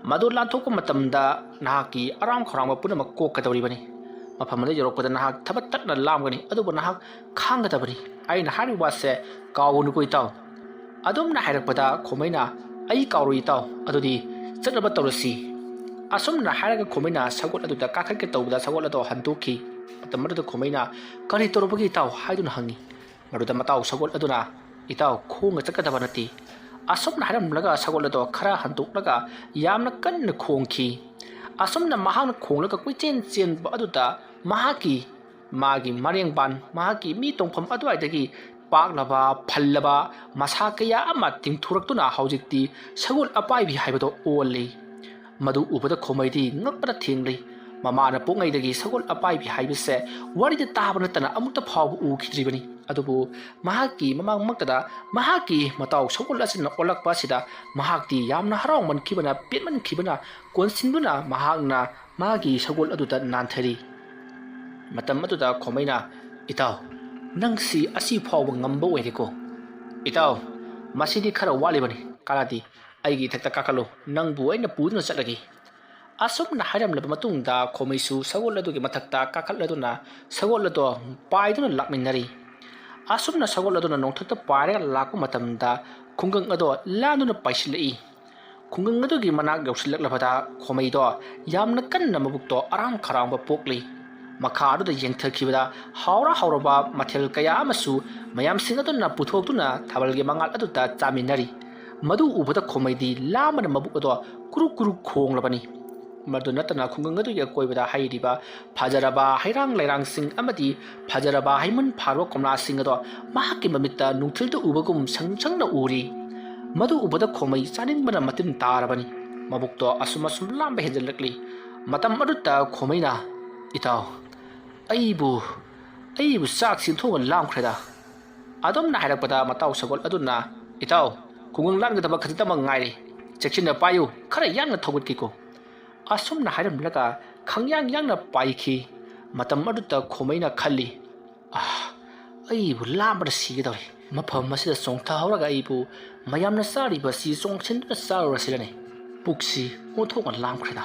ꯃꯗꯨ ꯂꯥꯟꯊꯣꯛꯄ ꯃꯇꯝꯗ ꯅꯍꯥꯛꯀꯤ ꯑꯔꯥꯝ ꯈꯧꯔꯥꯡꯕ ꯄꯨꯝꯅꯃꯛ ꯀꯣꯛꯀꯗꯧꯔꯤꯕꯅꯤ꯫ ꯃꯐꯝ ꯑꯗꯨ ꯌꯧꯔꯛꯄꯗ ꯅꯍꯥꯛ ꯊꯕꯛ ꯇꯠꯅ ꯂꯥꯝꯒꯅꯤ, ꯑꯗꯨꯕꯨ ꯅꯍꯥꯛ ꯈꯥꯡꯒꯗꯕꯅꯤ꯫ ꯑꯩꯅ ꯍꯥꯏꯔꯤꯕ ꯋꯥꯁꯦ ꯀꯥꯎꯒꯅꯨꯀꯣ ꯏꯇꯥꯎ꯫ ꯑꯗꯨꯝꯅ ꯍꯥꯏꯔꯛꯄꯗ ꯈꯣꯃꯩꯅ, "ꯑꯩ ꯀꯥꯎꯔꯣꯏ ꯏꯇꯥꯎ, ꯑꯗꯨꯗꯤ ꯆꯠꯅꯕ ꯇꯧꯔꯁꯤ"꯫ ꯑꯁꯨꯝꯅ ꯍꯥꯏꯔꯒ ꯈꯣꯃꯩꯅ ꯁꯒꯣꯜ ꯑꯗꯨꯗ ꯀꯥꯈꯠꯀꯦ ꯇꯧꯕꯗ ꯁꯒꯣꯜ ꯑꯗꯣ ꯍꯟꯗꯣꯛꯈꯤ꯫ ꯃꯇꯝ ꯑꯗꯨꯗ ꯈꯣꯃꯩꯅ, "ꯀꯔꯤ ꯇꯧꯔꯕꯒꯦ ꯏꯇꯥꯎ?" ꯍꯥꯏꯗꯨꯅ ꯍꯪꯉꯤ꯫ ꯃꯗꯨꯗ ꯃꯇꯥꯎ ꯁꯒꯣꯜ ꯑꯗꯨꯅ, "ꯏꯇꯥꯎ, ꯈꯣꯡꯅ ꯆꯠꯀꯗꯕ ꯅꯠꯇꯦ"꯫ ꯑꯁꯨꯝꯅ ꯍꯥꯏꯔꯝꯂꯒ ꯁꯒꯣꯜ ꯑꯗꯣ ꯈꯔ ꯍꯟꯗꯣꯛꯂꯒ ꯌꯥꯝꯅ ꯀꯟꯅ ꯈꯣꯡꯈꯤ꯫ ꯑꯁꯨꯝꯅ ꯃꯍꯥꯛꯅ ꯈꯣꯡꯂꯒ ꯀꯣꯏꯆꯦꯟ ꯆꯦꯟꯕ ꯑꯗꯨꯗ ꯃꯍꯥꯛꯀꯤ, ꯃꯥꯒꯤ ꯃꯔꯦꯡꯕꯥꯟ, ꯃꯍꯥꯛꯀꯤ ꯃꯤ ꯇꯣꯡꯐꯝ ꯑꯗꯨꯋꯥꯏꯗꯒꯤ ꯄꯥꯛꯂꯕ, ꯐꯜꯂꯕ ꯃꯁꯥ ꯀꯌꯥ ꯑꯃ ꯇꯤꯡꯊꯣꯔꯛꯇꯨꯅ ꯍꯧꯖꯤꯛꯇꯤ ꯁꯒꯣꯜ ꯑꯄꯥꯏꯕꯤ ꯍꯥꯏꯕꯗꯣ ꯑꯣꯜꯂꯤ꯫ ꯃꯗꯨ ꯎꯕꯗ ꯈꯣꯃꯩꯗꯤ ꯉꯛꯄꯅ ꯊꯦꯡꯂꯤ꯫ ꯃꯃꯥꯅ ꯄꯣꯛꯉꯩꯗꯒꯤ ꯁꯒꯣꯜ ꯑꯄꯥꯏꯕꯤ ꯍꯥꯏꯕꯁꯦ ꯋꯥꯔꯤꯗ ꯇꯥꯕ ꯅꯠꯇꯅ ꯑꯃꯨꯛꯇ ꯐꯥꯎꯕ ꯎꯈꯤꯗ꯭ꯔꯤꯕꯅꯤ꯫ ꯑꯗꯨꯕꯨ ꯃꯍꯥꯛꯀꯤ ꯃꯃꯥꯡꯃꯛꯇꯗ ꯃꯍꯥꯛꯀꯤ ꯃꯇꯥꯎ ꯁꯒꯣꯜ ꯑꯁꯤꯅ ꯑꯣꯜꯂꯛꯄ ꯑꯁꯤꯗ ꯃꯍꯥꯛꯇꯤ ꯌꯥꯝꯅ ꯍꯔꯥꯎꯃꯟꯈꯤꯕꯅ, ꯄꯦꯟꯃꯟꯈꯤꯕꯅ ꯀꯣꯟꯁꯤꯟꯗꯨꯅ ꯃꯍꯥꯛꯅ ꯃꯥꯒꯤ ꯁꯒꯣꯜ ꯑꯗꯨꯗ ꯅꯥꯟꯊꯔꯤ꯫ ꯃꯇꯝ ꯑꯗꯨꯗ ꯈꯣꯃꯩꯅ, "ꯏꯇꯥꯎ, ꯅꯪꯁꯤ ꯑꯁꯤ ꯐꯥꯎꯕ ꯉꯝꯕ ꯑꯣꯏꯔꯦꯀꯣ꯫ ꯏꯇꯥꯎ, ꯃꯁꯤꯗꯤ ꯈꯔ ꯋꯥꯠꯂꯤꯕꯅꯤ, ꯀꯥꯟꯅꯗꯦ꯫ ꯑꯩꯒꯤ ꯏꯊꯛꯇ ꯀꯥꯈꯠꯂꯨ, ꯅꯪꯕꯨ ꯑꯩꯅ ꯄꯨꯗꯨꯅ ꯆꯠꯂꯒꯦ"꯫ ꯑꯁꯨꯝꯅ ꯍꯥꯏꯔꯝꯂꯕ ꯃꯇꯨꯡꯗ ꯈꯣꯃꯩꯁꯨ ꯁꯒꯣꯜ ꯑꯗꯨꯒꯤ ꯃꯊꯛꯇ ꯀꯥꯈꯠꯂꯗꯨꯅ ꯁꯒꯣꯜ ꯑꯗꯣ ꯄꯥꯏꯗꯨꯅ ꯂꯥꯛꯃꯤꯟꯅꯔꯤ꯫ ꯑꯁꯨꯝꯅ ꯁꯒꯣꯜ ꯑꯗꯨꯅ ꯅꯣꯡꯊꯛꯇ ꯄꯥꯏꯔꯒ ꯂꯥꯛꯄ ꯃꯇꯝꯗ ꯈꯨꯡꯒꯪ ꯑꯗꯣ ꯂꯥꯟꯗꯨꯅ ꯄꯥꯏꯁꯤꯜꯂꯛꯏ꯫ ꯈꯨꯡꯒꯪ ꯑꯗꯨꯒꯤ ꯃꯅꯥꯛ ꯌꯧꯁꯤꯜꯂꯛꯂꯕꯗ ꯈꯣꯃꯩꯗꯣ ꯌꯥꯝꯅ ꯀꯟꯅ ꯃꯕꯨꯛꯇꯣ ꯑꯔꯥꯝ ꯈꯧꯔꯥꯡꯕ ꯄꯣꯛꯂꯤ꯫ ꯃꯈꯥ ꯑꯗꯨꯗ ꯌꯦꯡꯊꯈꯤꯕꯗ ꯍꯥꯎꯔ ꯍꯥꯎꯔꯕ ꯃꯊꯦꯜ ꯀꯌꯥ ꯑꯃꯁꯨ ꯃꯌꯥꯝꯁꯤꯡ ꯑꯗꯨꯅ ꯄꯨꯊꯣꯛꯇꯨꯅ ꯊꯥꯕꯜꯒꯤ ꯃꯉꯥꯜ ꯑꯗꯨꯗ ꯆꯥꯃꯤꯟꯅꯔꯤ꯫ ꯃꯗꯨ ꯎꯕꯗ ꯈꯣꯃꯩꯗꯤ ꯂꯥꯝꯕꯅ ꯃꯕꯨꯛ ꯑꯗꯣ ꯀꯨꯔꯨꯛ ꯀꯨꯔꯨꯛ ꯈꯣꯡꯂꯕꯅꯤ꯫ ꯃꯗꯨ ꯅꯠꯇꯅ ꯈꯨꯡꯒꯪ ꯑꯗꯨꯒꯤ ꯑꯀꯣꯏꯕꯗ ꯍꯩꯔꯤꯕ ꯐꯖꯔꯕ ꯍꯩꯔꯥꯡ ꯂꯩꯔꯥꯡꯁꯤꯡ ꯑꯃꯗꯤ ꯐꯖꯔꯕ ꯍꯩꯃꯟ ꯐꯥꯔꯕ ꯀꯣꯝꯂꯥꯁꯤꯡ ꯑꯗꯣ ꯃꯍꯥꯛꯀꯤ ꯃꯃꯤꯠꯇ ꯅꯨꯡꯊꯤꯜꯗ ꯎꯕꯒꯨꯝ ꯁꯪ ꯁꯪꯅ ꯎꯔꯤ꯫ ꯃꯗꯨ ꯎꯕꯗ ꯈꯣꯃꯩ ꯆꯥꯅꯤꯡꯕꯅ ꯃꯇꯤꯟ ꯇꯥꯔꯕꯅꯤ꯫ ꯃꯕꯨꯛꯇꯣ ꯑꯁꯨꯝ ꯑꯁꯨꯝ ꯂꯥꯝꯕ ꯍꯦꯟꯖꯜꯂꯛꯂꯤ꯫ ꯃꯇꯝ ꯑꯗꯨꯗ ꯈꯣꯃꯩꯅ, "ꯏꯇꯥꯎ, ꯑꯩꯕꯨ, ꯑꯩꯕꯨ ꯆꯥꯛꯁꯤ ꯊꯣꯡꯅ ꯂꯥꯝꯈ꯭ꯔꯦꯗ"꯫ ꯑꯗꯨꯝꯅ ꯍꯥꯏꯔꯛꯄꯗ ꯃꯇꯥꯎ ꯁꯒꯣꯜ ꯑꯗꯨꯅ, "ꯏꯇꯥꯎ, ꯈꯨꯡꯒꯪ ꯂꯥꯟꯒꯗꯕ ꯈꯖꯤꯛꯇꯃꯛ ꯉꯥꯏꯔꯦ꯫ ꯆꯦꯛꯁꯤꯟꯅ ꯄꯥꯏꯌꯨ, ꯈꯔ ꯌꯥꯡꯅ ꯊꯧꯒꯠꯀꯦꯀꯣ"꯫ ꯑꯁꯨꯝꯅ ꯍꯥꯏꯔꯝꯂꯒ ꯈꯪꯌꯥꯡ ꯌꯥꯡꯅ ꯄꯥꯏꯈꯤ꯫ ꯃꯇꯝ ꯑꯗꯨꯗ ꯈꯣꯃꯩꯅ ꯈꯜꯂꯤ, "ꯑꯥ, ꯑꯩꯕꯨ ꯂꯥꯝꯕꯅ ꯁꯤꯒꯗꯧꯔꯦ꯫ ꯃꯐꯝ ꯑꯁꯤꯗ ꯆꯣꯡꯊꯍꯧꯔꯒ ꯑꯩꯕꯨ ꯃꯌꯥꯝꯅ ꯆꯥꯔꯤꯕ ꯑꯁꯤ ꯆꯣꯡꯁꯤꯟꯗꯨꯅ ꯆꯥꯔꯨꯔꯁꯤꯔꯅꯦ꯫ ꯄꯨꯛꯁꯤ ꯑꯣꯟꯊꯣꯛꯅ ꯂꯥꯝꯈ꯭ꯔꯦꯗ"꯫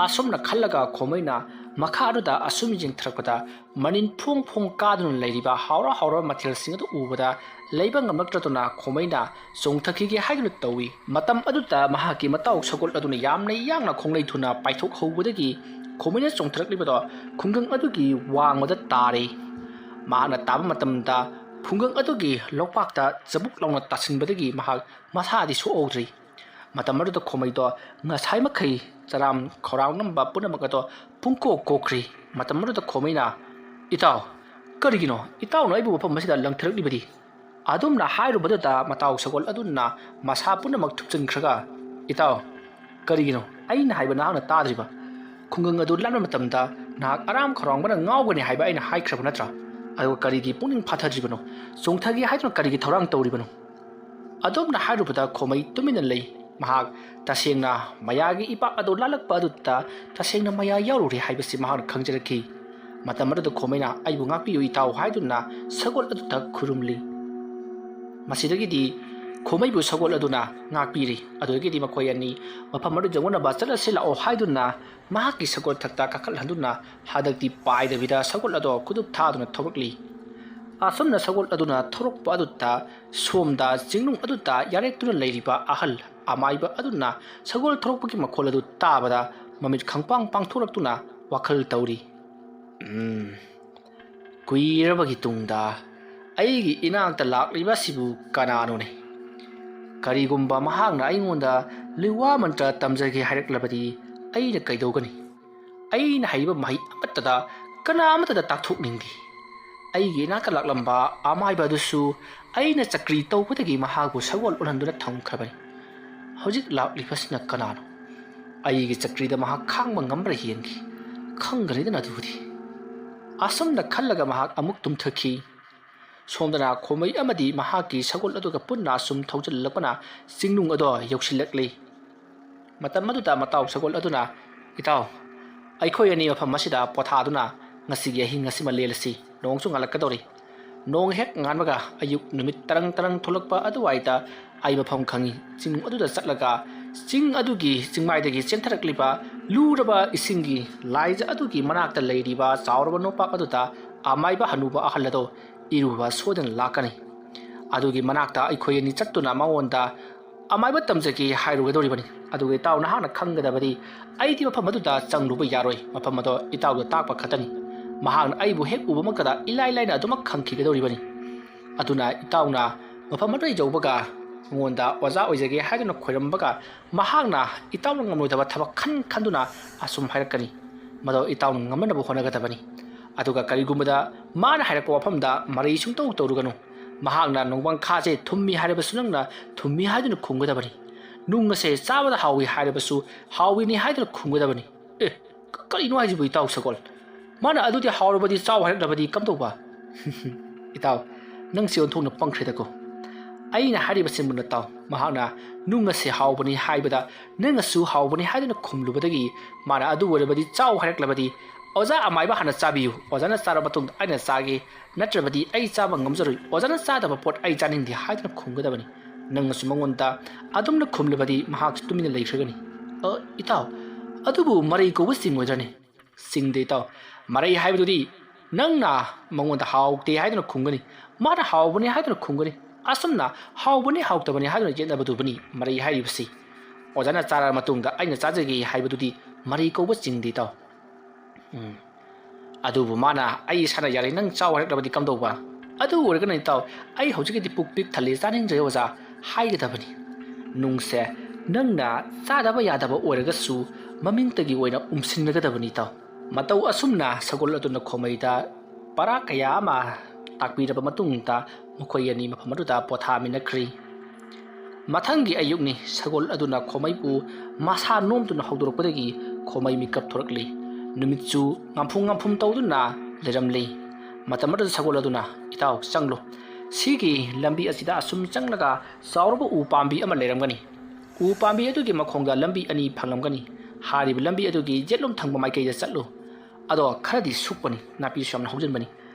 ꯑꯁꯨꯝꯅ ꯈꯜꯂꯒ ꯈꯣꯃꯩꯅ ꯃꯈꯥ ꯑꯗꯨꯗ ꯑꯁꯨꯝ ꯌꯦꯡꯊꯔꯛꯄꯗ ꯃꯅꯤꯟ ꯐꯣꯡ ꯐꯣꯡ ꯀꯥꯗꯨꯅ ꯂꯩꯔꯤꯕ ꯍꯥꯎꯔ ꯍꯥꯎꯔꯕ ꯃꯊꯦꯜꯁꯤꯡ ꯑꯗꯨ ꯎꯕꯗ ꯂꯩꯕ ꯉꯝꯂꯛꯇ꯭ꯔꯗꯨꯅ ꯈꯣꯃꯩꯅ ꯆꯣꯡꯊꯈꯤꯒꯦ ꯍꯥꯏꯗꯨꯅ ꯇꯧꯏ꯫ ꯃꯇꯝ ꯑꯗꯨꯗ ꯃꯍꯥꯛꯀꯤ ꯃꯇꯥꯎ ꯁꯒꯣꯜ ꯑꯗꯨꯅ ꯌꯥꯝꯅ ꯌꯥꯡꯅ ꯈꯣꯡꯂꯩ ꯊꯨꯅ ꯄꯥꯏꯊꯣꯛꯍꯧꯕꯗꯒꯤ ꯈꯣꯃꯩꯅ ꯆꯣꯡꯊꯔꯛꯂꯤꯕꯗꯣ ꯈꯨꯡꯒꯪ ꯑꯗꯨꯒꯤ ꯋꯥꯡꯃꯗ ꯇꯥꯔꯦ꯫ ꯃꯍꯥꯛꯅ ꯇꯥꯕ ꯃꯇꯝꯗ ꯈꯨꯡꯒꯪ ꯑꯗꯨꯒꯤ ꯂꯣꯛꯄꯥꯛꯇ ꯆꯕꯨꯛ ꯂꯥꯎꯅ ꯇꯥꯁꯤꯟꯕꯗꯒꯤ ꯃꯍꯥꯛ ꯃꯁꯥꯗꯤ ꯁꯣꯛꯍꯧꯗ꯭ꯔꯤ꯫ ꯃꯇꯝ ꯑꯗꯨꯗ ꯈꯣꯃꯩꯗꯣ ꯉꯁꯥꯏ ꯃꯈꯩ ꯆꯔꯥꯝ ꯈꯧꯔꯥꯡꯂꯝꯕ ꯄꯨꯝꯅꯃꯛ ꯑꯗꯣ ꯄꯨꯡꯀꯣꯛ ꯀꯣꯛꯈ꯭ꯔꯤ꯫ ꯃꯇꯝ ꯑꯗꯨꯗ ꯈꯣꯃꯩꯅ, "ꯏꯇꯥꯎ, ꯀꯔꯤꯒꯤꯅꯣ ꯏꯇꯥꯎꯅ ꯑꯩꯕꯨ ꯃꯐꯝ ꯑꯁꯤꯗ ꯂꯪꯊꯔꯛꯂꯤꯕꯗꯤ?" ꯑꯗꯨꯝꯅ ꯍꯥꯏꯔꯨꯕꯗꯨꯗ ꯃꯇꯥꯎ ꯁꯒꯣꯜ ꯑꯗꯨꯅ ꯃꯁꯥ ꯄꯨꯝꯅꯃꯛ ꯊꯨꯞꯆꯤꯟꯈ꯭ꯔꯒ, "ꯏꯇꯥꯎ, ꯀꯔꯤꯒꯤꯅꯣ ꯑꯩꯅ ꯍꯥꯏꯕ ꯅꯍꯥꯛꯅ ꯇꯥꯗ꯭ꯔꯤꯕ? ꯈꯨꯡꯒꯪ ꯑꯗꯨ ꯂꯥꯟꯕ ꯃꯇꯝꯗ ꯅꯍꯥꯛ ꯑꯔꯥꯝ ꯈꯧꯔꯥꯡꯕꯅ ꯉꯥꯎꯒꯅꯤ ꯍꯥꯏꯕ ꯑꯩꯅ ꯍꯥꯏꯈ꯭ꯔꯕ ꯅꯠꯇ꯭ꯔꯥ? ꯑꯗꯨꯒ ꯀꯔꯤꯒꯤ ꯄꯨꯛꯅꯤꯡ ꯐꯥꯊꯗ꯭ꯔꯤꯕꯅꯣ? ꯆꯣꯡꯊꯒꯦ ꯍꯥꯏꯗꯨꯅ ꯀꯔꯤꯒꯤ ꯊꯧꯔꯥꯡ ꯇꯧꯔꯤꯕꯅꯣ?" ꯑꯗꯨꯝꯅ ꯍꯥꯏꯔꯨꯕꯗ ꯈꯣꯃꯩ ꯇꯨꯃꯤꯟꯅ ꯂꯩ꯫ ꯃꯍꯥꯛ ꯇꯁꯦꯡꯅ ꯃꯌꯥꯒꯤ ꯏꯄꯥꯛ ꯑꯗꯨ ꯂꯥꯜꯂꯛꯄ ꯑꯗꯨꯗ ꯇꯁꯦꯡꯅ ꯃꯌꯥ ꯌꯥꯎꯔꯨꯔꯦ ꯍꯥꯏꯕꯁꯤ ꯃꯍꯥꯛꯅ ꯈꯪꯖꯔꯛꯈꯤ꯫ ꯃꯇꯝ ꯑꯗꯨꯗ ꯈꯣꯃꯩꯅ "ꯑꯩꯕꯨ ꯉꯥꯛꯄꯤꯌꯨ ꯏꯇꯥꯎ" ꯍꯥꯏꯗꯨꯅ ꯁꯒꯣꯜ ꯑꯗꯨꯗ ꯈꯨꯔꯨꯝꯂꯤ꯫ ꯃꯁꯤꯗꯒꯤꯗꯤ ꯈꯣꯃꯩꯕꯨ ꯁꯒꯣꯜ ꯑꯗꯨꯅ ꯉꯥꯛꯄꯤꯔꯤ꯫ ꯑꯗꯨꯗꯒꯤꯗꯤ ꯃꯈꯣꯏ ꯑꯅꯤ ꯃꯐꯝ ꯑꯗꯨ ꯌꯧꯅꯅꯕ ꯆꯠꯂꯁꯤ ꯂꯥꯛꯑꯣ ꯍꯥꯏꯗꯨꯅ ꯃꯍꯥꯛꯀꯤ ꯁꯒꯣꯜ ꯊꯛꯇ ꯀꯥꯈꯠꯍꯟꯗꯨꯅ ꯍꯟꯗꯛꯇꯤ ꯄꯥꯏꯗꯕꯤꯗ ꯁꯒꯣꯜ ꯑꯗꯣ ꯈꯨꯗꯨꯞ ꯊꯥꯗꯨꯅ ꯊꯧꯔꯛꯂꯤ꯫ ꯑꯁꯨꯝꯅ ꯁꯒꯣꯜ ꯑꯗꯨꯅ ꯊꯧꯔꯛꯄ ꯑꯗꯨꯗ ꯁꯣꯝꯗ ꯆꯤꯡꯅꯨꯡ ꯑꯗꯨꯗ ꯌꯥꯔꯦꯛꯇꯨꯅ ꯂꯩꯔꯤꯕ ꯑꯍꯜ ꯑꯃꯥꯏꯕ ꯑꯗꯨꯅ ꯁꯒꯣꯜ ꯊꯧꯔꯛꯄꯒꯤ ꯃꯈꯣꯜ ꯑꯗꯨ ꯇꯥꯕꯗ ꯃꯃꯤꯠ ꯈꯪꯄꯥꯡ ꯄꯥꯡꯊꯣꯔꯛꯇꯨꯅ ꯋꯥꯈꯜ ꯇꯧꯔꯤ꯫ "ꯎꯝ, ꯀꯨꯏꯔꯕꯒꯤ ꯇꯨꯡꯗ ꯑꯩꯒꯤ ꯏꯅꯥꯛꯇ ꯂꯥꯛꯂꯤꯕ ꯑꯁꯤꯕꯨ ꯀꯅꯥꯅꯣꯅꯦ? ꯀꯔꯤꯒꯨꯝꯕ ꯃꯍꯥꯛꯅ ꯑꯩꯉꯣꯟꯗ ꯂꯤꯋꯥ ꯃꯟꯇ꯭ꯔ ꯇꯝꯖꯒꯦ ꯍꯥꯏꯔꯛꯂꯕꯗꯤ ꯑꯩꯅ ꯀꯩꯗꯧꯒꯅꯤ? ꯑꯩꯅ ꯍꯩꯕ ꯃꯍꯩ ꯑꯃꯠꯇꯗ ꯀꯅꯥ ꯑꯃꯠꯇꯗ ꯇꯥꯛꯊꯣꯛꯅꯤꯡꯗꯦ꯫ ꯑꯩꯒꯤ ꯏꯅꯥꯛꯇ ꯂꯥꯛꯂꯝꯕ ꯑꯃꯥꯏꯕ ꯑꯗꯨꯁꯨ ꯑꯩꯅ ꯆꯀ꯭ꯔꯤ ꯇꯧꯕꯗꯒꯤ ꯃꯍꯥꯛꯄꯨ ꯁꯒꯣꯜ ꯑꯣꯟꯍꯟꯗꯨꯅ ꯊꯝꯈ꯭ꯔꯕꯅꯤ꯫ ꯍꯧꯖꯤꯛ ꯂꯥꯛꯂꯤꯕꯁꯤꯅ ꯀꯅꯥꯅꯣ? ꯑꯩꯒꯤ ꯆꯀ꯭ꯔꯤꯗ ꯃꯍꯥꯛ ꯈꯥꯡꯕ ꯉꯝꯕ꯭ꯔꯥ ꯌꯦꯡꯒꯦ꯫ ꯈꯪꯒꯅꯤꯗꯅ ꯑꯗꯨꯕꯨꯗꯤ"꯫ ꯑꯁꯨꯝꯅ ꯈꯜꯂꯒ ꯃꯍꯥꯛ ꯑꯃꯨꯛ ꯇꯨꯝꯊꯈꯤ꯫ ꯁꯣꯝꯗꯅ ꯈꯣꯃꯩ ꯑꯃꯗꯤ ꯃꯍꯥꯛꯀꯤ ꯁꯒꯣꯜ ꯑꯗꯨꯒ ꯄꯨꯟꯅ ꯑꯁꯨꯝ ꯊꯧꯖꯤꯜꯂꯛꯄꯅ ꯆꯤꯡꯅꯨꯡ ꯑꯗꯣ ꯌꯧꯁꯤꯜꯂꯛꯂꯤ꯫ ꯃꯇꯝ ꯑꯗꯨꯗ ꯃꯇꯥꯎ ꯁꯒꯣꯜ ꯑꯗꯨꯅ, "ꯏꯇꯥꯎ, ꯑꯩꯈꯣꯏ ꯑꯅꯤ ꯃꯐꯝ ꯑꯁꯤꯗ ꯄꯣꯊꯥꯗꯨꯅ ꯉꯁꯤꯒꯤ ꯑꯍꯤꯡ ꯑꯁꯤꯃ ꯂꯦꯜꯂꯁꯤ꯫ ꯅꯣꯡꯁꯨ ꯉꯥꯜꯂꯛꯀꯗꯧꯔꯤ꯫ ꯅꯣꯡ ꯍꯦꯛ ꯉꯥꯟꯕꯒ ꯑꯌꯨꯛ ꯅꯨꯃꯤꯠ ꯇꯔꯪ ꯇꯔꯪ ꯊꯣꯛꯂꯛꯄ ꯑꯗꯨꯋꯥꯏꯗ ꯑꯩ ꯃꯐꯝ ꯈꯪꯏ꯫ ꯆꯤꯡ ꯑꯗꯨꯗ ꯆꯠꯂꯒ ꯆꯤꯡ ꯑꯗꯨꯒꯤ ꯆꯤꯡꯃꯥꯏꯗꯒꯤ ꯆꯦꯟꯊꯔꯛꯂꯤꯕ ꯂꯨꯔꯕ ꯏꯁꯤꯡꯒꯤ ꯂꯥꯏꯖ ꯑꯗꯨꯒꯤ ꯃꯅꯥꯛꯇ ꯂꯩꯔꯤꯕ ꯆꯥꯎꯔꯕ ꯅꯣꯄꯥꯛ ꯑꯗꯨꯗ ꯑꯃꯥꯏꯕ ꯍꯅꯨꯕ ꯑꯍꯜ ꯑꯗꯣ ꯏꯔꯨꯕ ꯁꯣꯏꯗꯅ ꯂꯥꯛꯀꯅꯤ꯫ ꯑꯗꯨꯒꯤ ꯃꯅꯥꯛꯇ ꯑꯩꯈꯣꯏ ꯑꯅꯤ ꯆꯠꯇꯨꯅ ꯃꯉꯣꯟꯗ ꯑꯃꯥꯏꯕ ꯇꯝꯖꯒꯦ ꯍꯥꯏꯔꯨꯒꯗꯧꯔꯤꯕꯅꯤ꯫ ꯑꯗꯨꯒ ꯏꯇꯥꯎ ꯅꯍꯥꯛꯅ ꯈꯪꯒꯗꯕꯗꯤ ꯑꯩꯗꯤ ꯃꯐꯝ ꯑꯗꯨꯗ ꯆꯪꯂꯨꯕ ꯌꯥꯔꯣꯏ꯫ ꯃꯐꯝ ꯑꯗꯣ ꯏꯇꯥꯎꯗ ꯇꯥꯛꯄ ꯈꯛꯇꯅꯤ꯫ ꯃꯍꯥꯛꯅ ꯑꯩꯕꯨ ꯍꯦꯛ ꯎꯕꯃꯛꯇꯗ ꯏꯂꯥꯏ ꯂꯥꯏꯅ ꯑꯗꯨꯃꯛ ꯈꯪꯈꯤꯒꯗꯧꯔꯤꯕꯅꯤ꯫ ꯑꯗꯨꯅ ꯏꯇꯥꯎꯅ ꯃꯐꯝ ꯑꯗꯨ ꯌꯧꯕꯒ ꯃꯉꯣꯟꯗ ꯑꯣꯖꯥ ꯑꯣꯏꯖꯒꯦ ꯍꯥꯏꯗꯨꯅ ꯈꯣꯏꯔꯝꯕꯒ ꯃꯍꯥꯛꯅ ꯏꯇꯥꯎꯅ ꯉꯝꯂꯣꯏꯗꯕ ꯊꯕꯛ ꯈꯟ ꯈꯟꯗꯨꯅ ꯑꯁꯨꯝ ꯍꯥꯏꯔꯛꯀꯅꯤ꯫ ꯃꯗꯣ ꯏꯇꯥꯎꯅ ꯉꯝꯅꯅꯕ ꯍꯣꯠꯅꯒꯗꯕꯅꯤ꯫ ꯑꯗꯨꯒ ꯀꯔꯤꯒꯨꯝꯕꯗ ꯃꯥꯅ ꯍꯥꯏꯔꯛꯄ ꯋꯥꯐꯝꯗ ꯃꯔꯩ ꯁꯨꯡꯇꯧ ꯇꯧꯔꯨꯒꯅꯨ꯫ ꯃꯍꯥꯛꯅ ꯅꯣꯡꯃꯪꯈꯥꯁꯦ ꯊꯨꯝꯃꯤ ꯍꯥꯏꯔꯕꯁꯨ ꯅꯪꯅ ꯊꯨꯝꯃꯤ ꯍꯥꯏꯗꯨꯅ ꯈꯨꯝꯒꯗꯕꯅꯤ꯫ ꯅꯨꯡ ꯑꯁꯦ ꯆꯥꯕꯗ ꯍꯥꯎꯏ ꯍꯥꯏꯔꯕꯁꯨ ꯍꯥꯎꯏꯅꯤ ꯍꯥꯏꯗꯨꯅ ꯈꯨꯝꯒꯗꯕꯅꯤ꯫ ꯑꯦ, ꯀ-, ꯀꯔꯤꯅꯣ ꯍꯥꯏꯁꯤꯕꯨ ꯏꯇꯥꯎ ꯁꯒꯣꯜ? ꯃꯥꯅ ꯑꯗꯨꯗꯤ ꯍꯥꯎꯔꯕꯗꯤ ꯆꯥꯎ ꯍꯥꯏꯔꯛꯂꯕꯗꯤ ꯀꯝꯗꯧꯕ? "ꯏꯇꯥꯎ, ꯅꯪꯁꯤ ꯑꯣꯟꯊꯣꯛꯅ ꯄꯪꯈ꯭ꯔꯦꯗꯀꯣ꯫ ꯑꯩꯅ ꯍꯥꯏꯔꯤꯕꯁꯤꯃꯨꯟꯅ ꯇꯥꯎ꯫ ꯃꯍꯥꯛꯅ ꯅꯨꯡ ꯑꯁꯤ ꯍꯥꯎꯕꯅꯤ ꯍꯥꯏꯕꯗ ꯅꯪꯅꯁꯨ ꯍꯥꯎꯕꯅꯤ ꯍꯥꯏꯗꯨꯅ ꯈꯨꯝꯂꯨꯕꯗꯒꯤ ꯃꯥꯅ ꯑꯗꯨ ꯑꯣꯏꯔꯕꯗꯤ ꯆꯥꯎ ꯍꯥꯏꯔꯛꯂꯕꯗꯤ ꯑꯣꯖꯥ ꯑꯃꯥꯏꯕ ꯍꯥꯟꯅ ꯆꯥꯕꯤꯌꯨ, ꯑꯣꯖꯥꯅ ꯆꯥꯔꯕ ꯃꯇꯨꯡꯗ ꯑꯩꯅ ꯆꯥꯒꯦ, ꯅꯠꯇ꯭ꯔꯕꯗꯤ ꯑꯩ ꯆꯥꯕ ꯉꯝꯖꯔꯣꯏ, ꯑꯣꯖꯥꯅ ꯆꯥꯗꯕ ꯄꯣꯠ ꯑꯩ ꯆꯥꯅꯤꯡꯗꯦ" ꯍꯥꯏꯗꯨꯅ ꯈꯨꯝꯒꯗꯕꯅꯤ꯫ ꯅꯪꯅꯁꯨ ꯃꯉꯣꯟꯗ ꯑꯗꯨꯝꯅ ꯈꯨꯝꯂꯕꯗꯤ ꯃꯍꯥꯛꯁꯨ ꯇꯨꯃꯤꯟꯅ ꯂꯩꯈ꯭ꯔꯒꯅꯤ꯫ "ꯑ, ꯏꯇꯥꯎ, ꯑꯗꯨꯕꯨ ꯃꯔꯩ ꯀꯧꯕ ꯆꯤꯡꯉꯣꯏꯗ꯭ꯔꯅꯤ?" "ꯆꯤꯡꯗꯦ ꯏꯇꯥꯎ꯫ ꯃꯔꯩ ꯍꯥꯏꯕꯗꯨꯗꯤ ꯅꯪꯅ ꯃꯉꯣꯟꯗ ꯍꯥꯎꯇꯦ ꯍꯥꯏꯗꯨꯅ ꯈꯨꯝꯒꯅꯤ, ꯃꯥꯅ ꯍꯥꯎꯕꯅꯤ ꯍꯥꯏꯗꯨꯅ ꯈꯨꯝꯒꯅꯤ꯫ ꯑꯁꯨꯝꯅ ꯍꯥꯎꯕꯅꯤ ꯍꯥꯎꯇꯕꯅꯤ ꯍꯥꯏꯗꯨꯅ ꯌꯦꯠꯅꯕꯗꯨꯕꯨꯅꯤ ꯃꯔꯩ ꯍꯥꯏꯔꯤꯕꯁꯤ꯫ ꯑꯣꯖꯥꯅ ꯆꯥꯔꯕ ꯃꯇꯨꯡꯗ ꯑꯩꯅ ꯆꯥꯖꯒꯦ ꯍꯥꯏꯕꯗꯨꯗꯤ ꯃꯔꯩ ꯀꯧꯕ ꯆꯤꯡꯗꯦ ꯏꯇꯥꯎ꯫ ꯎꯝ꯫ ꯑꯗꯨꯕꯨ ꯃꯥꯅ "ꯑꯩ ꯏꯁꯥꯅ ꯌꯥꯔꯦ, ꯅꯪ ꯆꯥꯎ" ꯍꯥꯏꯔꯛꯂꯕꯗꯤ ꯀꯝꯗꯧꯕ? "ꯑꯗꯨ ꯑꯣꯏꯔꯒꯅ ꯏꯇꯥꯎ, ꯑꯩ ꯍꯧꯖꯤꯛꯀꯤꯗꯤ ꯄꯨꯛ ꯄꯤꯛ ꯊꯜꯂꯦ, ꯆꯥꯅꯤꯡꯗ꯭ꯔꯦ ꯑꯣꯖꯥ" ꯍꯥꯏꯒꯗꯕꯅꯤ꯫ ꯅꯨꯡꯁꯦ ꯅꯪꯅ ꯆꯥꯗꯕ ꯌꯥꯗꯕ ꯑꯣꯏꯔꯒꯁꯨ ꯃꯃꯤꯡꯇꯒꯤ ꯑꯣꯏꯅ ꯎꯝꯁꯤꯟꯒꯗꯕꯅꯤ ꯏꯇꯥꯎ꯫ ꯃꯇꯧ ꯑꯁꯨꯝꯅ ꯁꯒꯣꯜ ꯑꯗꯨꯅ ꯈꯣꯃꯩꯗ ꯄꯔꯥ ꯀꯌꯥ ꯑꯃ ꯇꯥꯛꯄꯤꯔꯕ ꯃꯇꯨꯡꯗ ꯃꯈꯣꯏ ꯑꯅꯤ ꯃꯐꯝ ꯑꯗꯨꯗ ꯄꯣꯊꯥꯃꯤꯟꯅꯈ꯭ꯔꯤ꯫ ꯃꯊꯪꯒꯤ ꯑꯌꯨꯛꯅꯤ꯫ ꯁꯒꯣꯜ ꯑꯗꯨꯅ ꯈꯣꯃꯩꯕꯨ ꯃꯁꯥ ꯅꯣꯝꯗꯨꯅ ꯍꯧꯗꯣꯔꯛꯄꯗꯒꯤ ꯈꯣꯃꯩ ꯃꯤꯀꯞ ꯊꯣꯔꯛꯂꯤ꯫ ꯅꯨꯃꯤꯠꯁꯨ ꯉꯝꯐꯨ ꯉꯝꯐꯨꯝ ꯇꯧꯗꯨꯅ ꯂꯩꯔꯝꯂꯤ꯫ ꯃꯇꯝ ꯑꯗꯨꯗ ꯁꯒꯣꯜ ꯑꯗꯨꯅ, "ꯏꯇꯥꯎ, ꯆꯪꯂꯨ꯫ ꯁꯤꯒꯤ ꯂꯝꯕꯤ ꯑꯁꯤꯗ ꯑꯁꯨꯝ ꯆꯪꯂꯒ ꯆꯥꯎꯔꯕ ꯎ ꯄꯥꯝꯕꯤ ꯑꯃ ꯂꯩꯔꯝꯒꯅꯤ꯫ ꯎ ꯄꯥꯝꯕꯤ ꯑꯗꯨꯒꯤ ꯃꯈꯣꯡꯗ ꯂꯝꯕꯤ ꯑꯅꯤ ꯐꯪꯂꯝꯒꯅꯤ꯫ ꯍꯥꯏꯔꯤꯕ ꯂꯝꯕꯤ ꯑꯗꯨꯒꯤ ꯌꯦꯠꯂꯣꯝ ꯊꯪꯕ ꯃꯥꯏꯀꯩꯗ ꯆꯠꯂꯨ꯫ ꯑꯗꯣ ꯈꯔꯗꯤ ꯁꯨꯛꯄꯅꯤ, ꯅꯥꯄꯤꯁꯨ ꯌꯥꯝꯅ ꯍꯧꯖꯤꯟꯕꯅꯤ꯫